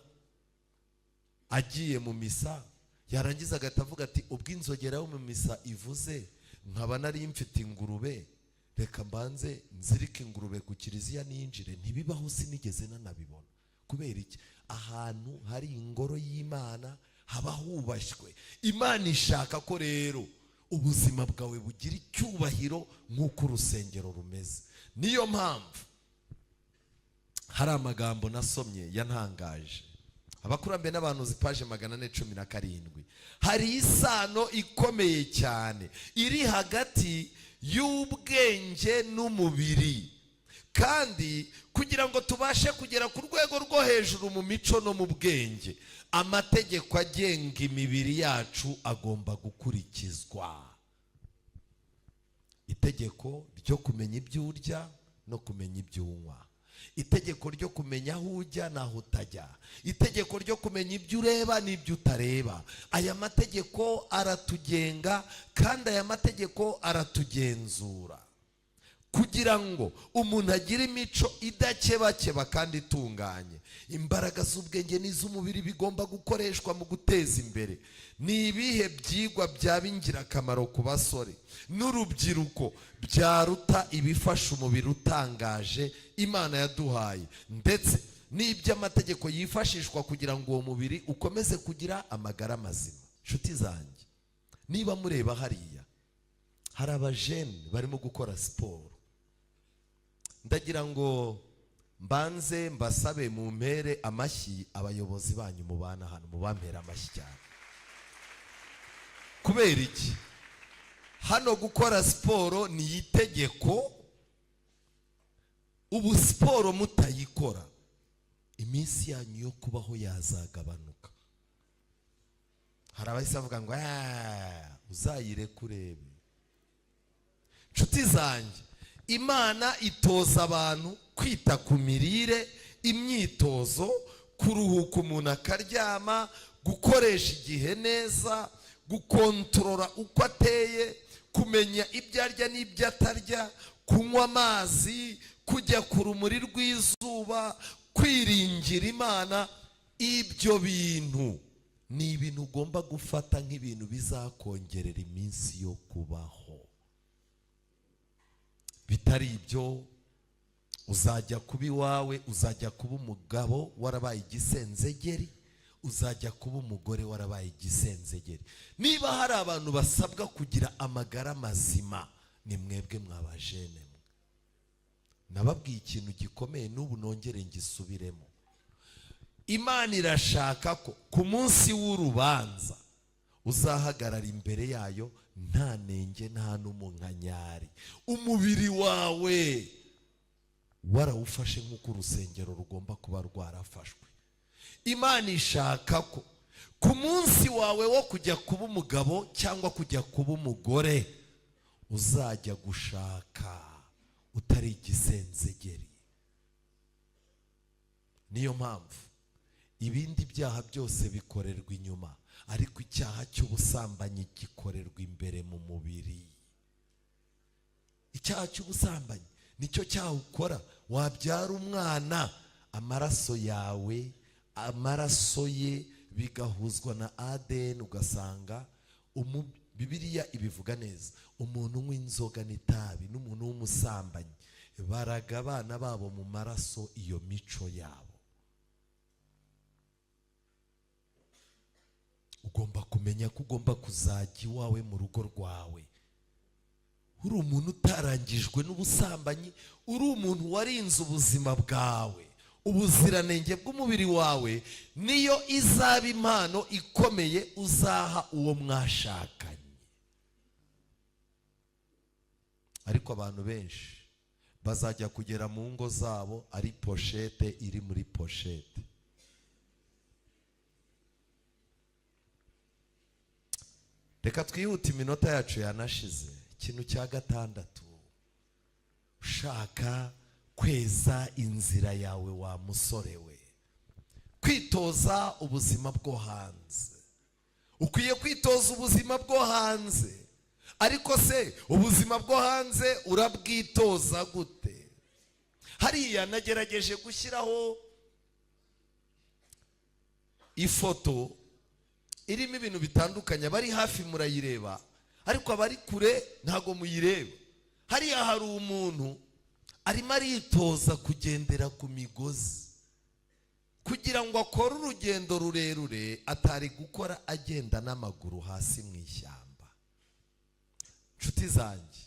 agiye mu misa, yarangiza agahita avuga ati ubwo inzogera yo mu misa ivuze, nkaba nari mfite ingurube, reka mbanze nzirike ingurube ku kiliziya ninjire. Ntibibaho, sinigeze nanabibona. Kubera iki? Ahantu hari ingoro y'Imana haba hubashywe. Imana ishaka ko rero ubuzima bwawe bugira icyubahiro nk'uko urusengero rumeze. Niyo mpamvu hari amagambo nasomye yantangaje. Abakurambere n'abahanuzi, paje 417. Hari isano ikomeye cyane iri hagati y'ubwenge n'umubiri, kandi kugira ngo tubashe kugera ku rwego rwo hejuru mu mico no mu bwenge, amategeko agenga imibiri yacu agomba gukurikizwa. Itegeko ryo kumenya ibyo urya no kumenya ibyo unywa, itegeko ryo kumenya aho ujya n'aho utajya, itegeko ryo kumenya ibyo ureba n'ibyo utareba. Aya mategeko aratugenga, kandi aya mategeko aratugenzura kugira ngo umuntu agire imico idakebakeba kandi itunganye. Imbaraga z'ubwenge n'iz'umubiri bigomba gukoreshwa mu guteza imbere. Ni ibihe byigwa byaba ingirakamaro ku basore n'urubyiruko byaruta ibifasha umubiri utangaje Imana yaduhaye, ndetse n'iby'amategeko yifashishwa kugira ngo uwo mubiri ukomeze kugira amagara mazima? Inshuti zanjye, niba mureba hariya hari abajene barimo gukora siporo, ndagira ngo mbanze mbasabe mumpere amashyi abayobozi banyu mubana hano, mubampere amashyi cyane. Kubera iki? Hano gukora siporo ni itegeko. Ubu siporo mutayikora, iminsi yanyu yo kubaho yazagabanuka. Hari abahise bavuga ngo uzayireke urebe. Inshuti zanjye, Imana itoza abantu kwita ku mirire, imyitozo, kuruhuka umuntu akaryama, gukoresha igihe neza, gukontorora uko ateye, kumenya ibyo arya n'ibyo atarya, kunywa amazi, kujya ku rumuri rw'izuba, kwiringira Imana. Ibyo bintu ni ibintu ugomba gufata nk'ibintu bizakongerera iminsi yo kubaho. Bitari ibyo, uzajya kuba iwawe, uzajya kuba umugabo warabaye igisenzegeri, uzajya kuba umugore warabaye igisenzegeri. Niba hari abantu basabwa kugira amagara mazima, ni mwebwe mwabajene mwe. Nababwiye ikintu gikomeye, n'ubu nongere ngisubiremo. Imana irashaka ko ku munsi w'urubanza uzahagarara imbere yayo nta nenge, nta n'umunkanyari. Umubiri wawe warawufashe nk'uko urusengero rugomba kuba rwarafashwe. Imana ishaka ko ku munsi wawe wo kujya kuba umugabo cyangwa kujya kuba umugore, uzajya gushaka utari igisenzegeri. Niyo mpamvu ibindi byaha byose bikorerwa inyuma, ariko icyaha cy'ubusambanyi gikorerwa imbere mu mubiri. Icyaha cy'ubusambanyi nicyo cyaha ukora Wabyara umwana, amaraso yawe, amaraso ye bigahuzwa na ADN, ugasanga Bibiliya ibivuga neza, umuntu unywa inzoga n'itabi n'umuntu w'umusambanyi baraga abana babo mu maraso iyo mico yabo. Ugomba kumenya ko ugomba kuzajya iwawe mu rugo rwawe uri umuntu utarangijwe n'ubusambanyi, uri umuntu warinze ubuzima bwawe, ubuziranenge bw'umubiri wawe niyo izaba impano ikomeye uzaha uwo mwashakanye. Ariko abantu benshi bazajya kugera mu ngo zabo ari poshete iri muri poshete. Reka twihute, iminota yacu yanashize. Ikintu cya gatandatu, ushaka kweza inzira yawe wa musore we, kwitoza ubuzima bwo hanze. Ukwiye kwitoza ubuzima bwo hanze, ariko se ubuzima bwo hanze urabwitoza gute? Hariya nagerageje gushyiraho ifoto irimo ibintu bitandukanye, abari hafi murayireba, ariko abari kure ntago muyireba. Hariya hari umuntu arimo aritoza kugendera ku migozi kugira ngo akore urugendo rurerure atari gukora agenda n'amaguru hasi mu ishyamba. Nshuti zanjye,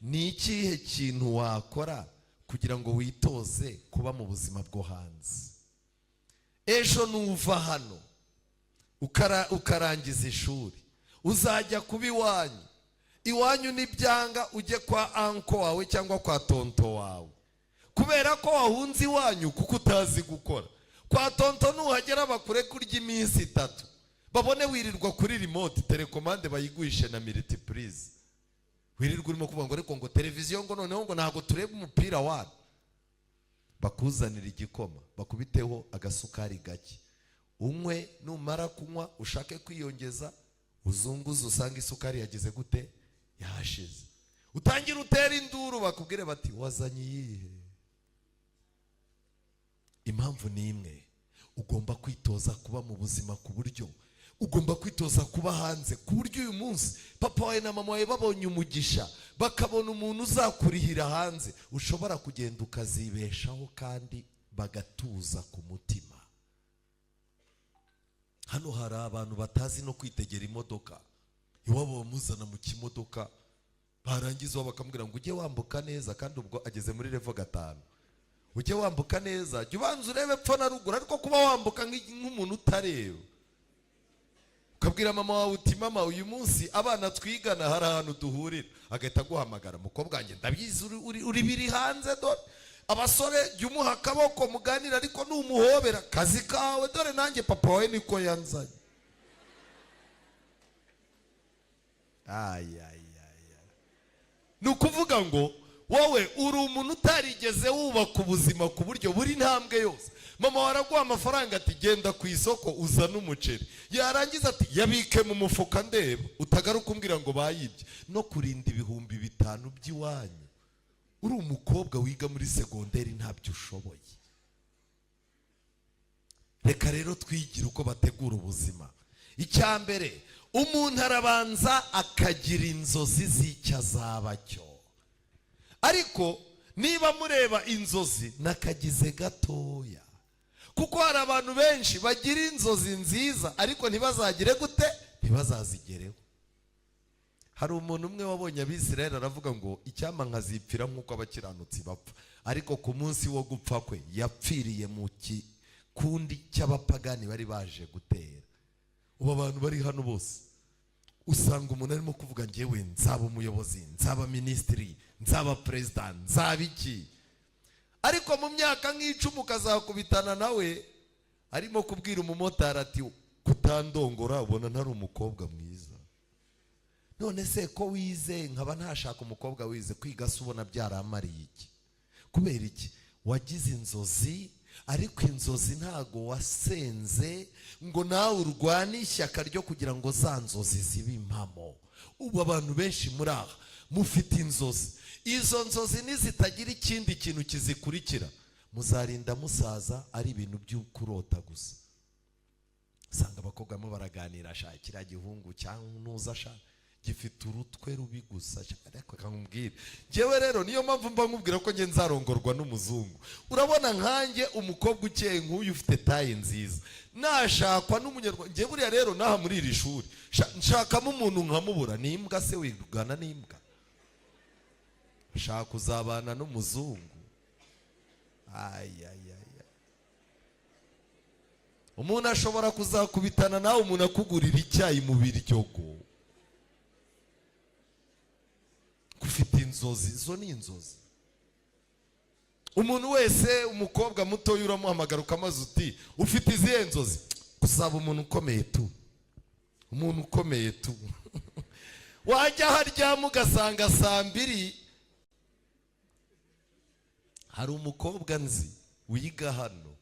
ni ikihe kintu wakora kugira ngo witoze kuba mu buzima bwo hanze? Ejo nuva hano ukarangiza ishuri, uzajya kuba iwanyu. Iwanyu nibyanga ujye kwa anko wawe cyangwa kwa tonto wawe, kubera ko wahunze iwanyu kuko utazi gukora. Kwa tonto nuhagera bakure kurya iminsi 3, babone wirirwa kuri remote, telekomande bayiguhishe na multiprise, wirirwa urimo kuvuga ngo ariko ngo televiziyo ngo noneho ngo ntabwo tureba umupira wacu. Bakuzanira igikoma, bakubiteho agasukari gake, unywe. Numara kunywa ushake kwiyongeza, uzunguze usanga isukari yageze gute, yashize. Utangira utera induru, bakubwire bati wazanye iyihe? Impamvu ni imwe, ugomba kwitoza kuba mu buzima ku buryo ugomba kwitoza kuba hanze, ku buryo uyu munsi papa wawe na mama wawe babonye umugisha, bakabona umuntu uzakurihira hanze, ushobora kugenda ukazibeshaho kandi bagatuza ku mutima. Hano hari abantu batazi no kwitegera imodoka, iwabo bamuzana mu kimodoka, barangiza bakamubwira ngo ujye wambuka neza, kandi ubwo ageze muri level 5. Ujye wambuka neza, jya ubanza urebe epfo na ruguru, ariko kuba wambuka nk'umuntu utareba. Ukabwira mama wawe uti mama, uyu munsi abana twigana hari ahantu duhurira, agahita aguhamagara, mukobwa wanjye ndabizi uri biri hanze, dore abasore jya umuha akaboko muganira, ariko numuhobera kazi kawe, dore nanjye papa wawe niko yanzanye. Ni ukuvuga ngo wowe uri umuntu utarigeze wubaka ubuzima ku buryo buri ntambwe yose. Mama waraguha amafaranga ati genda ku isoko uzane umuceri, yarangiza ati yabike mu mufuka ndeba, utagaruka umbwira ngo bayibye. No kurinda 5000 by'iwanyu, uri umukobwa wiga muri segonderi ntabyo ushoboye. Reka rero twigire uko bategura ubuzima. Icya mbere, umuntu arabanza akagira inzozi z'icyo azaba cyo. Ariko niba mureba inzozi nakagize gatoya, kuko hari abantu benshi bagira inzozi nziza ariko ntibazagire gute, ntibazazigereho. Hari umuntu umwe wabonye Abisirayeli aravuga ngo icyampa nkazipfira nk'uko abakiranutsi bapfa, ariko ku munsi wo gupfa kwe yapfiriye mu kikundi cy'abapagani bari baje gutera. Ubu abantu bari hano bose usanga umuntu arimo kuvuga ngewe nzaba umuyobozi, nzaba minisitiri, nzaba perezida, nzaba iki, ariko mu myaka nk'icumi ukazakubitana nawe arimo kubwira umumotari ati kutandongora ubona ntari umukobwa mwiza. None se ko wize nkaba ntashaka umukobwa wize, kwiga se ubona byaramariye iki? Kubera iki? Wagize inzozi, ariko inzozi ntago wasenze ngo nawe urwane ishyaka ryo kugira ngo za nzozi zibe impamo. Ubu abantu benshi muri aha Mufite inzozi. Izo nzozi nizitagira ikindi kintu kizikurikira, muzarinda musaza ari ibintu by'ukurota gusa. Usanga abakobwa barimo baraganira: "Sha, kiriya gihungu cyangwa nuza, sha, gifite urutwe rubi gusa sha." Ariko reka nkubwire, njyewe rero niyo mpamvu mba nkubwira ko njye nzarongorwa n'umuzungu. Urabona nkanjye umukobwa ukeye nk'uyu, ufite taille nziza, nashakwa n'Umunyarwanda? Njye buriya rero n'aha muri iri shuri, sha, nshakamo umuntu nkamubura. Ni imbwa se wigana n'imbwa? Shaka uzabana n'umuzungu. Ayayaya, umuntu ashobora kuzakubitana nawe, umuntu akugurira icyayi mu Biryogo. Ufite inzozi, izo ni inzozi. Umuntu wese, umukobwa mutoya, uramuhamagara ukamaze uti: "Ufite izihe nzozi?" "Kuzaba umuntu ukomeye tu, umuntu ukomeye tu." Wajya aho aryama ugasanga saa 2. Hari umukobwa nzi wiga hano,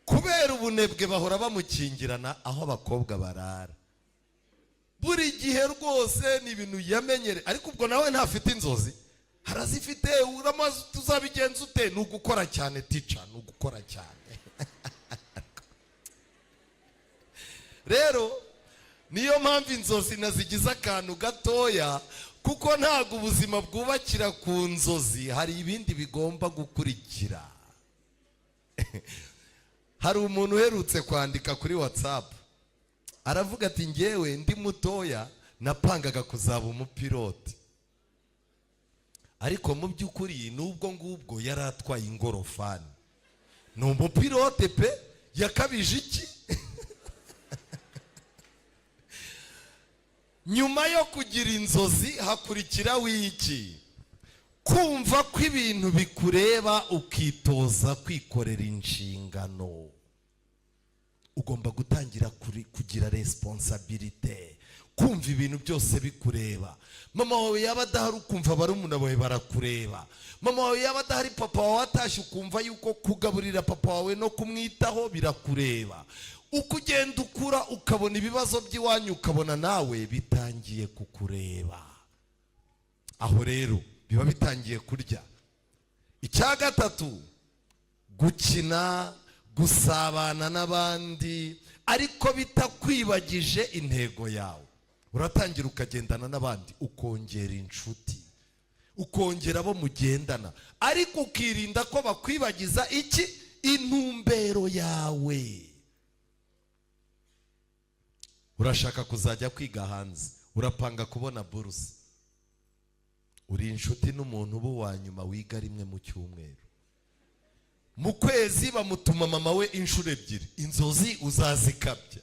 kubera ubunebwe bahora bamukingirana aho abakobwa barara buri gihe. Rwose ni ibintu yamenyere, ariko ubwo nawe ntafite inzozi? Harazifite. Uramaze, tuzabigenza ute? Ni ugukora cyane, tica, ni ugukora cyane. Rero niyo mpamvu inzozi nazigize akantu gatoya, kuko ntabwo ubuzima bwubakira ku nzozi, hari ibindi bigomba gukurikira. Hari umuntu uherutse kwandika kuri WhatsApp, aravuga ati: "Ngewe ndi mutoya napangaga kuzaba umupilote," ariko mu by'ukuri n'ubwo ngubwo yari atwaye ingorofani. Ni umupilote pe, yakabije iki? Nyuma yo kugira inzozi hakurikiraho iki? Kumva ko ibintu bikureba, ukitoza kwikorera inshingano. Ugomba gutangira kugira responsabilité, kumva ibintu byose bikureba. Mama wawe yaba adahari, ukumva barumuna bawe barakureba. Mama wawe yaba adahari, papa wawe atashye, ukumva yuko kugaburira papa wawe no kumwitaho birakureba. Uko ugenda ukura, ukabona ibibazo by'iwanyu, ukabona nawe bitangiye kukureba. Aho rero biba bitangiye kurya. Icya gatatu, gukina, gusabana n'abandi, ariko bitakwibagije intego yawe. Uratangira ukagendana n'abandi, ukongera inshuti, ukongera abo mugendana, ariko ukirinda ko bakwibagiza iki? Intumbero yawe. Urashaka kuzajya kwiga hanze, urapanga kubona buruse, uri inshuti n'umuntu uba uwa nyuma wiga rimwe mu cyumweru, mu kwezi bamutuma mama we inshuro ebyiri. Inzozi uzazikabya?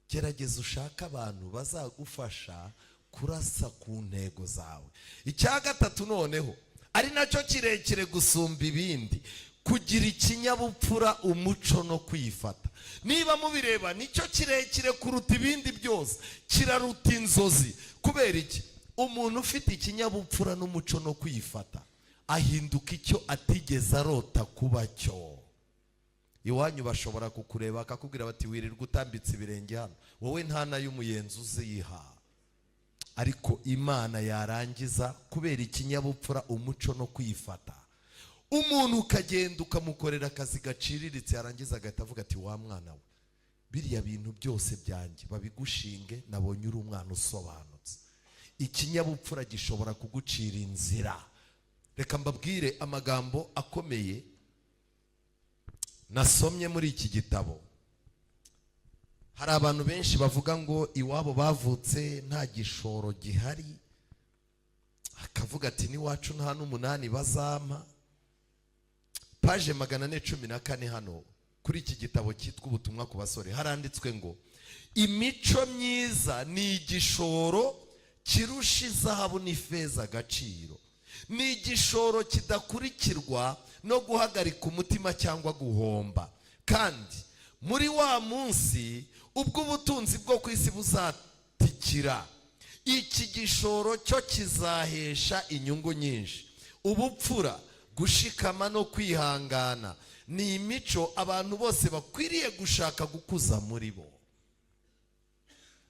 Gerageza ushake abantu bazagufasha kurasa ku ntego zawe. Icya gatatu noneho, ari nacyo kirekire gusumba ibindi, kugira ikinyabupfura, umuco no kwifata. Niba mubireba, nicyo kirekire kuruta ibindi byose, kiraruta inzozi. Kubera iki? Umuntu ufite ikinyabupfura n'umuco no kwifata ahinduka icyo atigeze arota kuba cyo. Iwanyu bashobora kukureba bakakubwira bati: "Wirirwa utambitse ibirenge hano, wowe nta n'ay'umuyenzi uziha." Ariko Imana yarangiza, kubera ikinyabupfura, umuco no kwifata, umuntu ukagenda ukamukorera akazi gaciriritse, yarangiza agahita avuga ati: "Wa mwana we, biriya bintu byose byanjye babigushinge, nabonye uri umwana usobanutse." Ikinyabupfura gishobora kugucira inzira. Reka mbabwire amagambo akomeye nasomye muri iki gitabo. Hari abantu benshi bavuga ngo iwabo bavutse nta gishoro gihari, akavuga ati: "N'iwacu nta n'umunani bazampa." Page 414 hano kuri iki gitabo cyitwa Ubutumwa ku Basore, haranditswe ngo: "Imico myiza ni igishoro kirusha izahabu n'ifeza agaciro, ni igishoro kidakurikirwa no guhagarika umutima cyangwa guhomba. Kandi muri wa munsi ubwo ubutunzi bwo ku isi buzatikira, iki gishoro cyo kizahesha inyungu nyinshi. Ubupfura, gushikama no kwihangana ni imico abantu bose bakwiriye gushaka gukuza muri bo."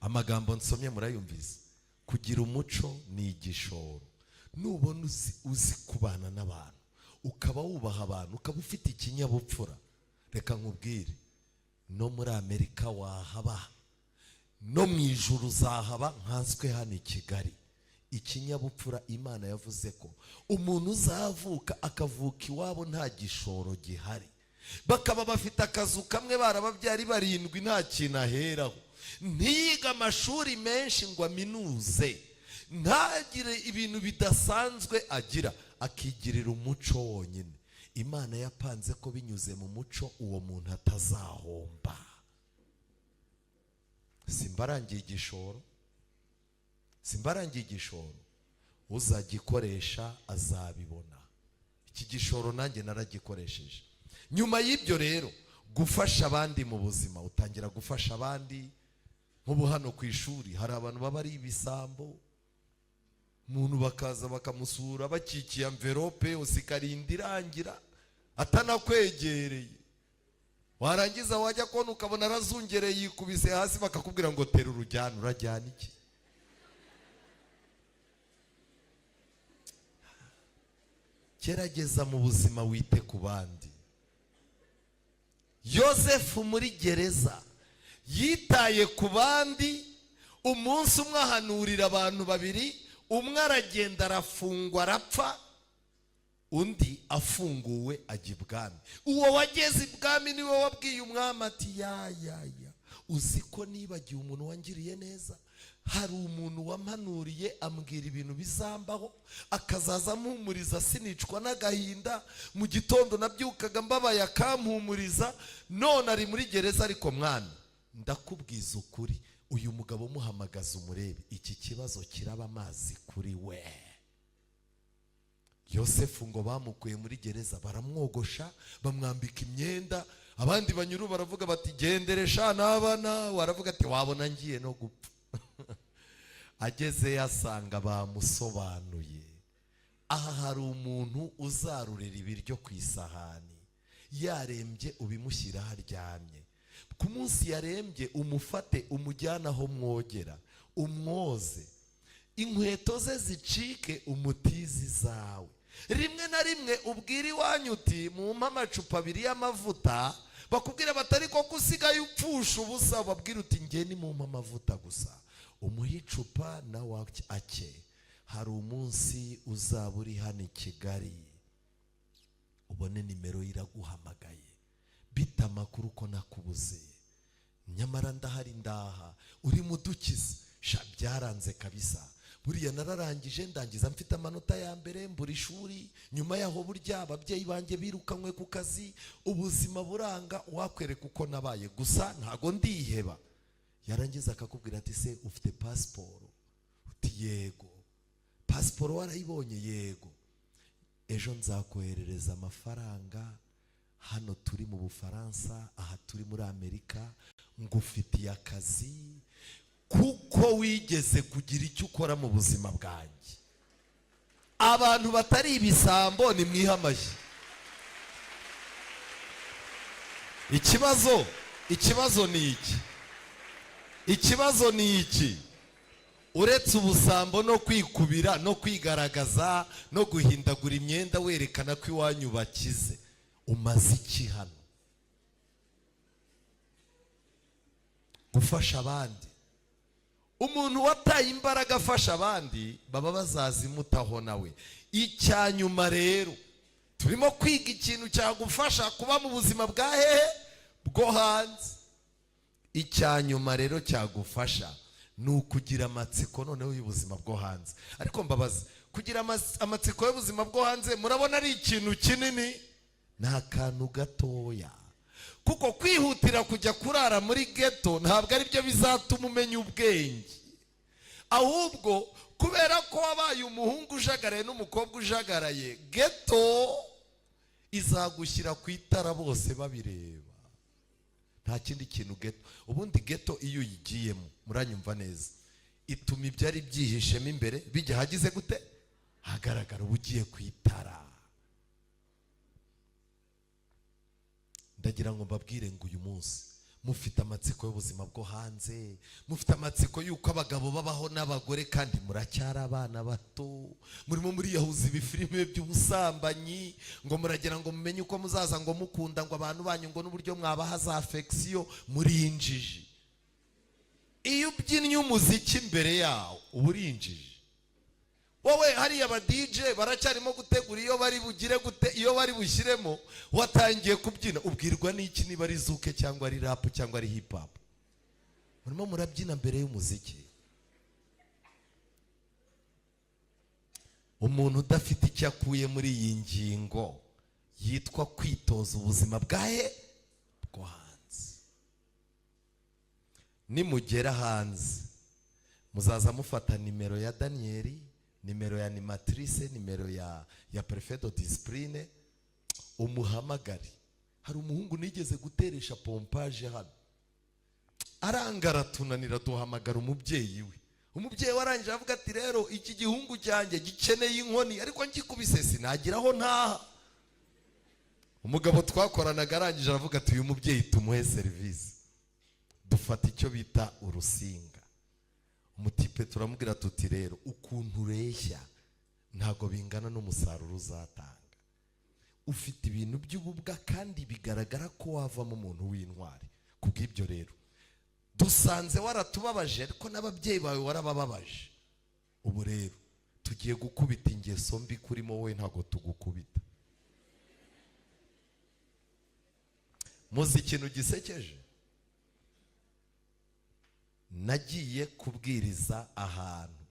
Amagambo nsomye murayumvise? Kugira umuco ni igishoro. Nubona uzi kubana n'abantu, ukaba wubaha abantu, ukaba ufite ikinyabupfura, reka nkubwire, no muri Amerika wahaba, no mu ijuru uzahaba, nkanswe hano i Kigali. Ikinyabupfura, Imana yavuze ko umuntu uzavuka akavuka iwabo nta gishoro gihari, bakaba bafite akazu kamwe, barababyari barindwi, nta kintu aheraho, ntiyige amashuri menshi ngo aminuze, ntagire ibintu bidasanzwe agira, akigirira umuco wonyine, Imana yapanze ko binyuze mu muco uwo muntu atazahomba. Simbarangiye igishoro, simbarangiye igishoro, uzagikoresha azabibona. Iki gishoro nanjye naragikoresheje. Nyuma y'ibyo rero, gufasha abandi mu buzima, utangira gufasha abandi. Nk'ubu hano ku ishuri hari abantu baba ari ibisambo, umuntu bakaza bakamusura bakikiye enveloppe yose ikarinda irangira atanakwegereye, warangiza wajya kubona ukabona arazungereye yikubise hasi, bakakubwira ngo tera urujyana. Urajyana iki? Gerageza mu buzima wite ku bandi. Yosefu muri gereza yitaye ku bandi. Umunsi umwe ahanurira abantu babiri, umwe aragenda arafungwa arapfa, undi afunguwe ajya ibwami. Uwo wageze ibwami niwe wabwiye umwami ati ya ya ya, uzi ko nibagiwe umuntu wangiriye neza? Hari umuntu wampanuriye ambwira ibintu bizambaho, akazaza ampumuriza sinicwa n'agahinda. Mu gitondo nabyukaga mbabaye akampumuriza, none ari muri gereza. Ariko mwana, ndakubwiza ukuri, uyu mugabo muhamagaza umurebe, iki kibazo kiraba amazi kuri we. Yosefu ngo bamukuye muri gereza, baramwogosha, bamwambika imyenda. Abandi banyuru baravuga bati genderesha n'abana, waravuga ati wabona ngiye no gupfa. Ageze yasanga bamusobanuye. Aha hari umuntu uzarurira ibiryo ku isahani, yarembye ubimushyira aho aryamye. Ku munsi yarembye umufate umujyane aho mwogera, umwoze, inkweto ze zicike umutizi zawe. Rimwe na rimwe ubwira iwanyu uti mumpe amacupa abiri y'amavuta, bakubwira batari ko usigaye upfusha ubusa, babwira uti nge ni mumpe amavuta gusa, umuhe icupa nawe ake. Hari umunsi uzaba uri hano i Kigali, ubone nimero iraguhamagaye, bita amakuru ko nakubuze, nyamara ndahari ndaha, uri mudukize. Sha byaranze kabisa, buriya nararangije, ndangiza mfite amanota ya mbere, mbura ishuri. Nyuma yaho burya ababyeyi banjye birukanywe ku kazi, ubuzima buranga, wakwereka uko nabaye gusa ntago ndiheba. Yarangiza akakubwira ati se ufite pasiporo? Uti yego. Pasiporo warayibonye? Yego. Ejo nzakoherereza amafaranga, hano turi mu Bufaransa, aha turi muri Amerika, ngufitiye akazi kuko wigeze kugira icyo ukora mu buzima bwanjye. Abantu batari ibisambo ni mwihamashyi. Ikibazo ni iki? Ikibazo ni iki? Uretse ubusambo no kwikubira no kwigaragaza no guhindagura imyenda werekana ko iwanyu bakize, umaze iki hano? Gufasha abandi. Umuntu wataye imbaraga afasha abandi baba bazazimutaho nawe. Icya nyuma rero, turimo kwiga ikintu cyagufasha kuba mu buzima bwa hehe bwo hanze. Icya nyuma rero cyagufasha ni ukugira amatsiko noneho y'ubuzima bwo hanze. Ariko mbabaza, kugira amatsiko y'ubuzima bwo hanze murabona ari ikintu kinini? Ni akantu gatoya. Kuko kwihutira kujya kurara muri ghetto ntabwo ari byo bizatuma umenya ubwenge. Ahubwo kubera ko wabaye umuhungu ujagaraye n'umukobwa ujagaraye, ghetto izagushyira ku itara bose babireba. Nta kindi kintu ghetto. Ubundi ghetto iyo uyigiyemo, muranyumva neza, ituma ibyari byihishemo imbere bijya hagize gute? Hagaragara, uba ugiye ku itara. Ndagira ngo mbabwire ngo uyu munsi Mufite amatsiko y'ubuzima bwo hanze, mufite amatsiko y'uko abagabo babaho n'abagore, kandi muracyari abana bato. Murimo muriyahuza ibifilime by'ubusambanyi, ngo muragira ngo mumenye uko muzaza ngo mukunda ngo abantu banyu, ngo n'uburyo mwabaha za affection. Muri injiji. Iyo ubyinnye umuziki imbere yawo, uba uri injiji wowe. Hariya aba DJ baracyarimo gutegura iyo bari bugire gute, iyo bari bushyiremo, watangiye kubyina. Ubwirwa n'iki niba ari zouk cyangwa ari rap cyangwa ari hip hop? Murimo murabyina mbere y'umuziki. Umuntu udafite icyo akuye muri iyi ngingo yitwa kwitoza ubuzima bwahe bwo hanze, nimugera hanze muzaza mufata nimero ya Daniyeli, nimero ya animatrice, nimero ya préfet de discipline, umuhamagare. Hari umuhungu nigeze guteresha pompage hano, arangara tunanira, duhamagara umubyeyi we. Umubyeyi we arangije avuga ati: "Rero iki gihungu cyanjye gikeneye inkoni, ariko ngikubise sinagira aho ntaha." Umugabo twakoranaga arangije aravuga ati: "Uyu mubyeyi tumuhe serivisi." Dufata icyo bita urusinga, umutipe turamubwira tuti: "Rero ukuntu ureshya ntabwo bingana n'umusaruro uzatanga. Ufite ibintu by'ububwa kandi bigaragara ko wavamo umuntu w'intwari. Kubw'ibyo rero dusanze waratubabaje, ariko n'ababyeyi bawe warabababaje. Ubu rero tugiye gukubita ingeso mbi kurimo wowe, ntabwo tugukubita." Muzi ikintu gisekeje? Nagiye kubwiriza ahantu,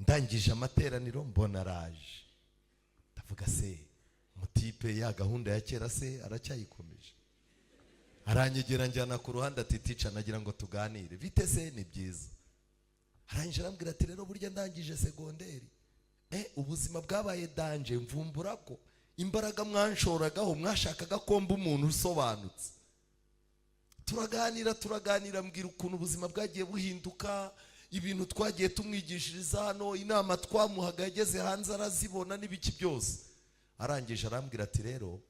ndangije amateraniro mbona araje. Ndavuga: "Se mutipe ya gahunda ya kera se aracyayikomeje?" Aranyegera, njyana ku ruhande, ati: "Teacher, nagira ngo tuganire." "Bite se?" "Ni byiza." Arangije arambwira ati: "Rero burya ndangije segonderi, ubuzima bwabaye danger. Mvumbura ko imbaraga mwanshoragaho mwashakaga ko mba umuntu usobanutse." Turaganira, turaganira, mbwira ukuntu ubuzima bwagiye buhinduka, ibintu twagiye tumwigishiriza hano, inama twamuhaga yageze hanze arazibona n'ibiki byose. Arangije arambwira ati: "Rero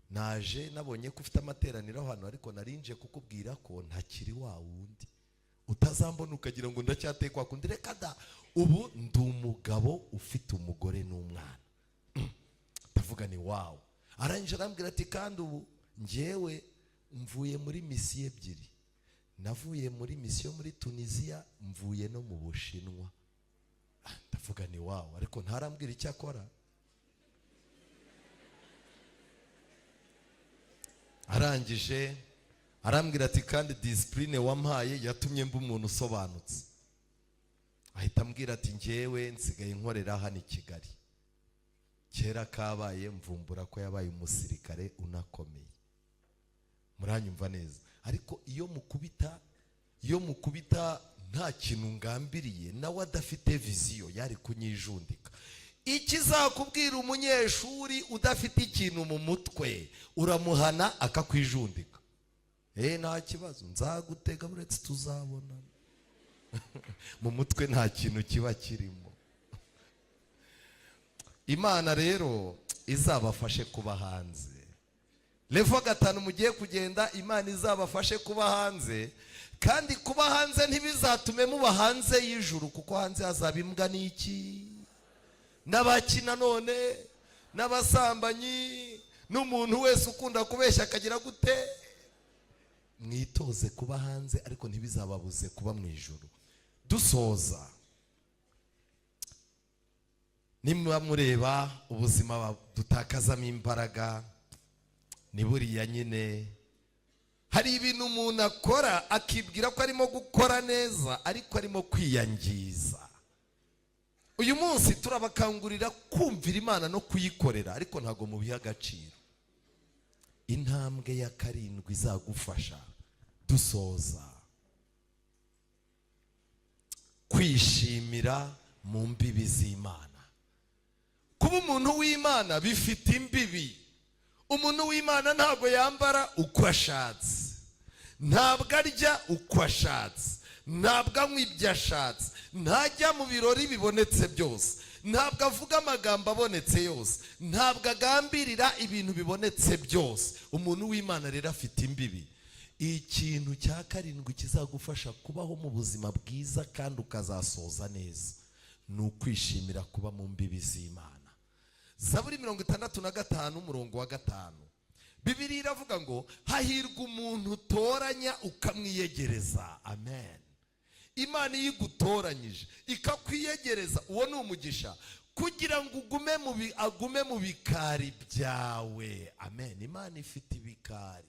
naje nabonye ko ufite amateraniro hano, ariko narinje kukubwira ko ntakiri wa wundi. Utazambona ukagira ngo ndacyatekwa kundi. Reka da, ubu ndi umugabo ufite umugore n'umwana." Ndavuga ni wow. Arangije arambwira ati: "Kandi ubu njyewe mvuye muri misiyo ebyiri. Navuye muri misiyo muri Tunisiya, mvuye no mu Bushinwa." Ndavuga ni wow, ariko ntarambwira icyo akora. Arangije arambwira ati: "Kandi discipline wampaye yatumye mba umuntu usobanutse." Ahita ambwira ati: "Njyewe nsigaye nkorera hano i Kigali." Kera kabaye mvumbura ko yabaye umusirikare unakomeye. Muranyumva neza? Ariko iyo mukubita nta kintu ngambiriye, nawe adafite vision, yari kunyijundika. Ikizakubwira, umunyeshuri udafite ikintu mu mutwe uramuhana akakwijundika. "Nta kibazo, nzagutega, uretse tuzabona." Mu mutwe nta kintu kiba kirimo. Imana rero izabafashe kuba hanze. Level 5 mugiye kugenda, Imana izabafashe kuba hanze, kandi kuba hanze ntibizatume muba hanze y'ijuru, kuko hanze hazaba imbwa n'iki n'abakina none n'abasambanyi n'umuntu wese ukunda kubeshya akagira gute. Mwitoze kuba hanze, ariko ntibizababuze kuba mu ijuru. Dusoza, niba mureba ubuzima dutakazamo imbaraga, ni buriya nyine hari ibintu umuntu akora akibwira ko arimo gukora neza, ariko arimo kwiyangiza. Uyu munsi turabakangurira kumvira Imana no kuyikorera, ariko ntabwo mubiha agaciro. Intambwe ya karindwi izagufasha, dusoza, kwishimira mu mbibi z'Imana. Kuba umuntu w'Imana bifite imbibi. Umuntu w'Imana ntabwo yambara uko ashatse, ntabwo arya uko ashatse, ntabwo anywa ibyo ashatse, ntajya mu birori bibonetse byose, ntabwo avuga amagambo abonetse yose, ntabwo agambirira ibintu bibonetse byose. Umuntu w'Imana rero afite imbibi. Ikintu cya karindwi kizagufasha kubaho mu buzima bwiza kandi ukazasoza neza ni ukwishimira kuba mu mbibi z'Imana. Zaburi 65 umurongo wa 5, Bibiliya iravuga ngo hahirwa umuntu utoranya ukamwiyegereza. Amen. Imana iyo igutoranyije ikakwiyegereza, uwo ni umugisha kugira ngo agume mu bikari byawe. Amen. Imana ifite ibikari.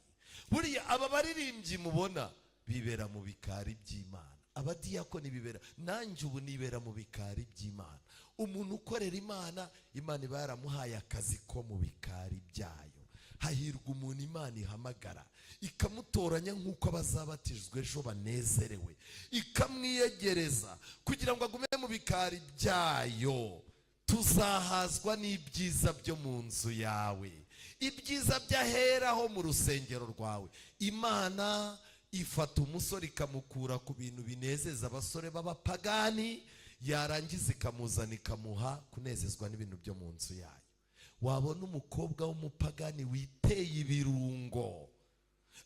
Buriya aba baririmbyi mubona bibera mu bikari by'Imana, abadiyakoni bibera, nanjye ubu nibera mu bikari by'Imana. Umuntu ukorera Imana, Imana iba yaramuhaye akazi ko mu bikari byayo. Hahirwa umuntu Imana ihamagara ikamutoranya nk'uko abazabatijwe ejo banezerewe, ikamwiyegereza kugira ngo agume mu bikari byayo. Tuzahazwa n'ibyiza byo mu nzu yawe, ibyiza by'aheraho mu rusengero rwawe. Imana ifata umusore ikamukura ku bintu binezeza abasore b'abapagani, yarangiza ikamuzana ikamuha kunezezwa n'ibintu byo mu nzu yayo. Wabona umukobwa w'umupagani witeye ibirungo,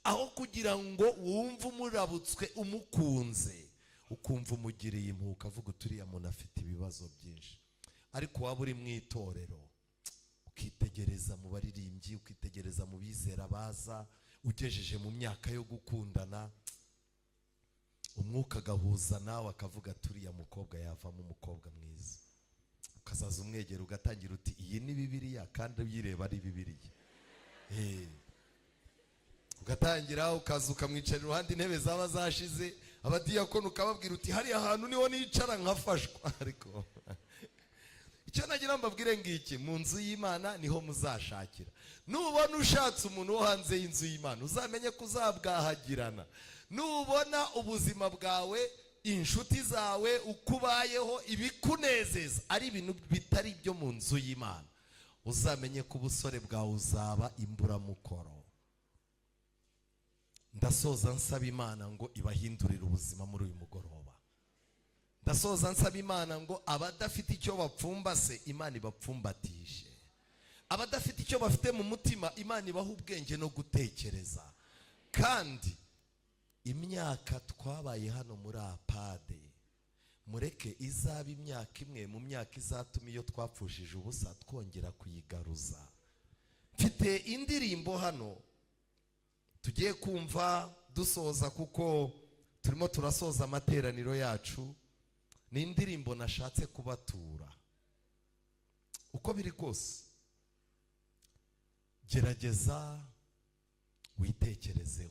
aho kugira ngo wumve umurabutswe umukunze, ukumva umugiriye impuhwe ukavuga uturiya muntu afite ibibazo byinshi. Ariko waba uri mu itorero ukitegereza mu baririmbyi, ukitegereza mu bizera baza, ugejeje mu myaka yo gukundana, umwuka agahuza nawe akavuga turiya mukobwa yavamo umukobwa mwiza. Ukazaza umwegera ugatangira uti iyi ni Bibiliya, kandi uyireba ari Bibiliya. Ugatangira ukaza ukamwicara iruhande, intebe zaba zashize, abadiyakoni ukababwira uti hariya hantu niho nicara nkafashwa. Ariko icyo nagira mbabwire ngiki, mu nzu y'Imana niho muzashakira. Nubona ushatse umuntu wo hanze y'inzu y'Imana, uzamenye ko uzabwahagirana. Nubona ubuzima bwawe, inshuti zawe, uko ubayeho, ibikunezeza ari ibintu bitari ibyo mu nzu y'Imana, uzamenye ko ubusore bwawe uzaba imburamukoro. Ndasoza nsaba Imana ngo ibahindurire ubuzima muri uyu mugoroba. Ndasoza nsaba Imana ngo abadafite icyo bapfumbase, Imana ibapfumbatishe. Abadafite icyo bafite mu mutima, Imana ibaha ubwenge no gutekereza. Kandi imyaka twabaye hano muri APADE, mureke izaba imyaka imwe mu myaka izatuma iyo twapfushije ubusa twongera kuyigaruza. Mfite indirimbo hano tugiye kumva dusoza, kuko turimo turasoza amateraniro yacu. Ni indirimbo nashatse kubatura. Uko biri kose, gerageza witekerezeho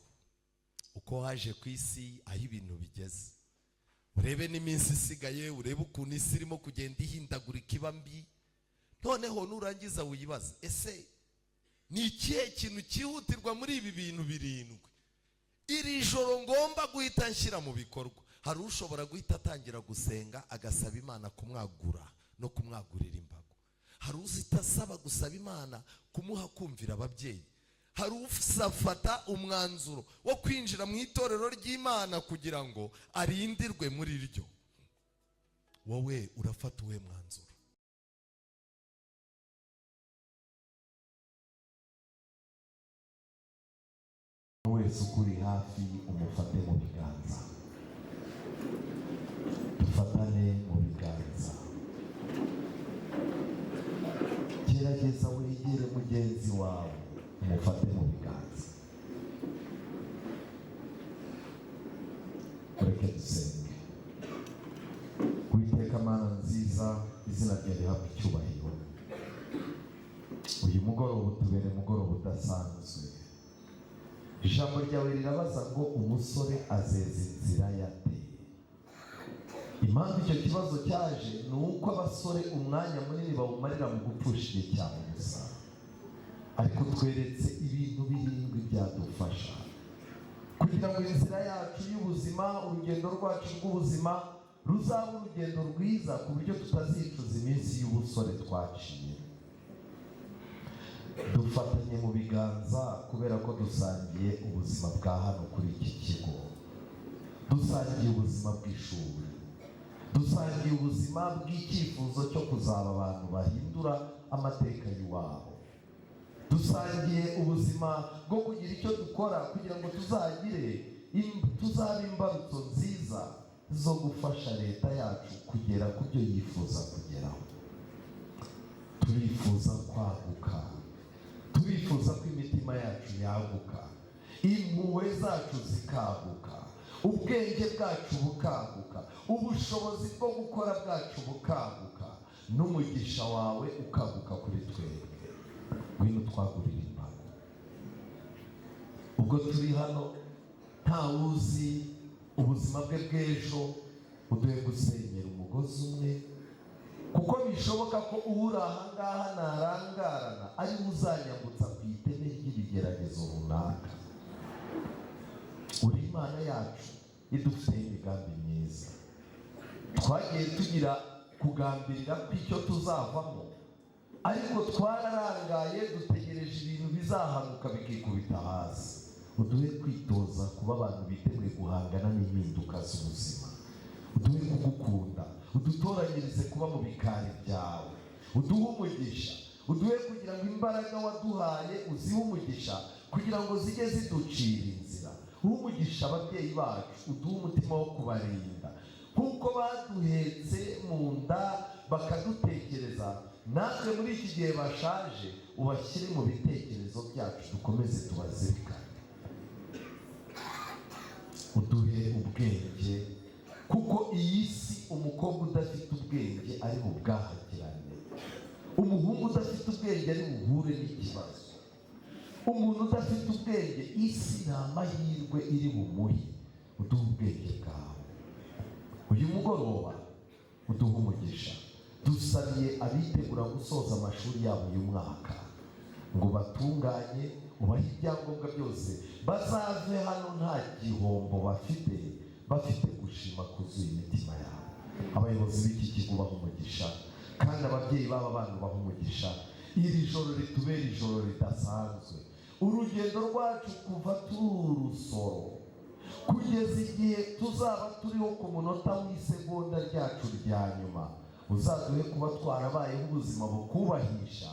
uko waje ku isi, aho ibintu bigeze, urebe n'iminsi isigaye, urebe ukuntu isi irimo kugenda ihindagurika iba mbi. Noneho nurangiza wibaze, ese ni ikihe kintu cyihutirwa muri ibi bintu birindwi iri joro ngomba guhita nshyira mu bikorwa? Hari ushobora guhita atangira gusenga agasaba Imana kumwagura no kumwagurira imbago. Hari uzita asaba gusaba Imana kumuha kumvira ababyeyi. Hari usafata umwanzuro wo kwinjira mu itorero ry'Imana kugira ngo arindirwe muri ryo. Wowe urafata uwe mwanzuro? Wese ukuri hafi umufate mu biganza, dufatane mu biganza. Gerageza wegere mugenzi wawe umufate mu biganza. Mureke dusenge. Uwiteka Mana nziza, izina ryawe rihabwe icyubahiro. Uyu mugoroba utubere umugoroba udasanzwe. Ijambo ryawe rirabaza ngo umusore azeza inzira yateye. Impamvu icyo kibazo cyaje ni uko abasore umwanya munini bawumarira mu gupfusha igihe cyabo gusa. Ariko tweretse ibintu birindwi byadufasha kugira ngo inzira yacu y'ubuzima, urugendo rwacu rw'ubuzima ruzaba urugendo rwiza, ku buryo tutazicuza iminsi y'ubusore twaciye. Dufatanye mu biganza kubera ko dusangiye ubuzima bwa hano kuri iki kigo, dusangiye ubuzima bw'ishuri, dusangiye ubuzima bw'icyifuzo cyo kuzaba abantu bahindura amateka y'iwabo. Dusangiye ubuzima bwo kugira icyo dukora kugira ngo tuzagire tuzabe imbarutso nziza zo gufasha leta yacu kugera ku byo yifuza kugeraho. Turifuza kwaguka, turifuza ko imitima yacu yaguka, impuhwe zacu zikaguka, ubwenge bwacu bukaguka, ubushobozi bwo gukora bwacu bukaguka, n'umugisha wawe ukaguka kuri twebwe. Ngwino twagurira imbago. Ubwo turi hano, ntawuzi ubuzima bwe bw'ejo, uduhe gusenyera umugozi umwe, kuko bishoboka ko uri ahangaha narangarana ari we uzanyambutsa ku iteme ry'ibigeragezo runaka. Uri Imana yacu idufiteho imigambi myiza. Twagiye tugira kugambirira ko icyo tuzavamo, ariko twararangaye, dutegereje ibintu bizahanuka bikikubita hasi. Uduhe kwitoza kuba abantu biteguye guhangana n'impinduka z'ubuzima. Uduhe kugukunda, udutoranyirize kuba mu bikari byawe, uduhe umugisha, uduhe kugira ngo imbaraga waduhaye uzihe umugisha kugira ngo zijye ziducira inzira. Uhe umugisha ababyeyi bacu, uduhe umutima wo kubarinda nk'uko baduhetse mu nda bakadutekereza. Natwe muri iki gihe bashaje, ubashyire mu bitekerezo byacu, dukomeze tubazirikane. Uduhe ubwenge, kuko iyi si umukobwa udafite ubwenge ari bubwahagirane, umuhungu udafite ubwenge ari buhure n'ikibazo, umuntu udafite ubwenge isi nta mahirwe iri bumuhe. Uduhe ubwenge bwawe uyu mugoroba, uduhe umugisha. Dusabiye abitegura gusoza amashuri yabo uyu mwaka ngo batunganye, ubahe ibyangombwa byose, bazave hano nta gihombo bafite, bafite gushima kuzuye imitima yabo. Abayobozi b'iki kigo baha umugisha, kandi ababyeyi b'aba bana baha umugisha. Iri joro ritubere ijoro ridasanzwe. Urugendo rwacu kuva turi urusoro kugeza igihe tuzaba turiho ku munota w'isegonda ryacu rya nyuma, uzaduhe kuba twarabayeho ubuzima bukubahisha.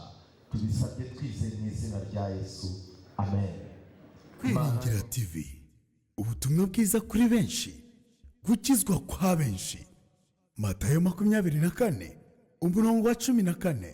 Tubisabye twizeye mu izina rya Yesu, amen. Kwiringira TV, ubutumwa bwiza kuri benshi, gukizwa kwa benshi. Matayo 24 umurongo wa 14.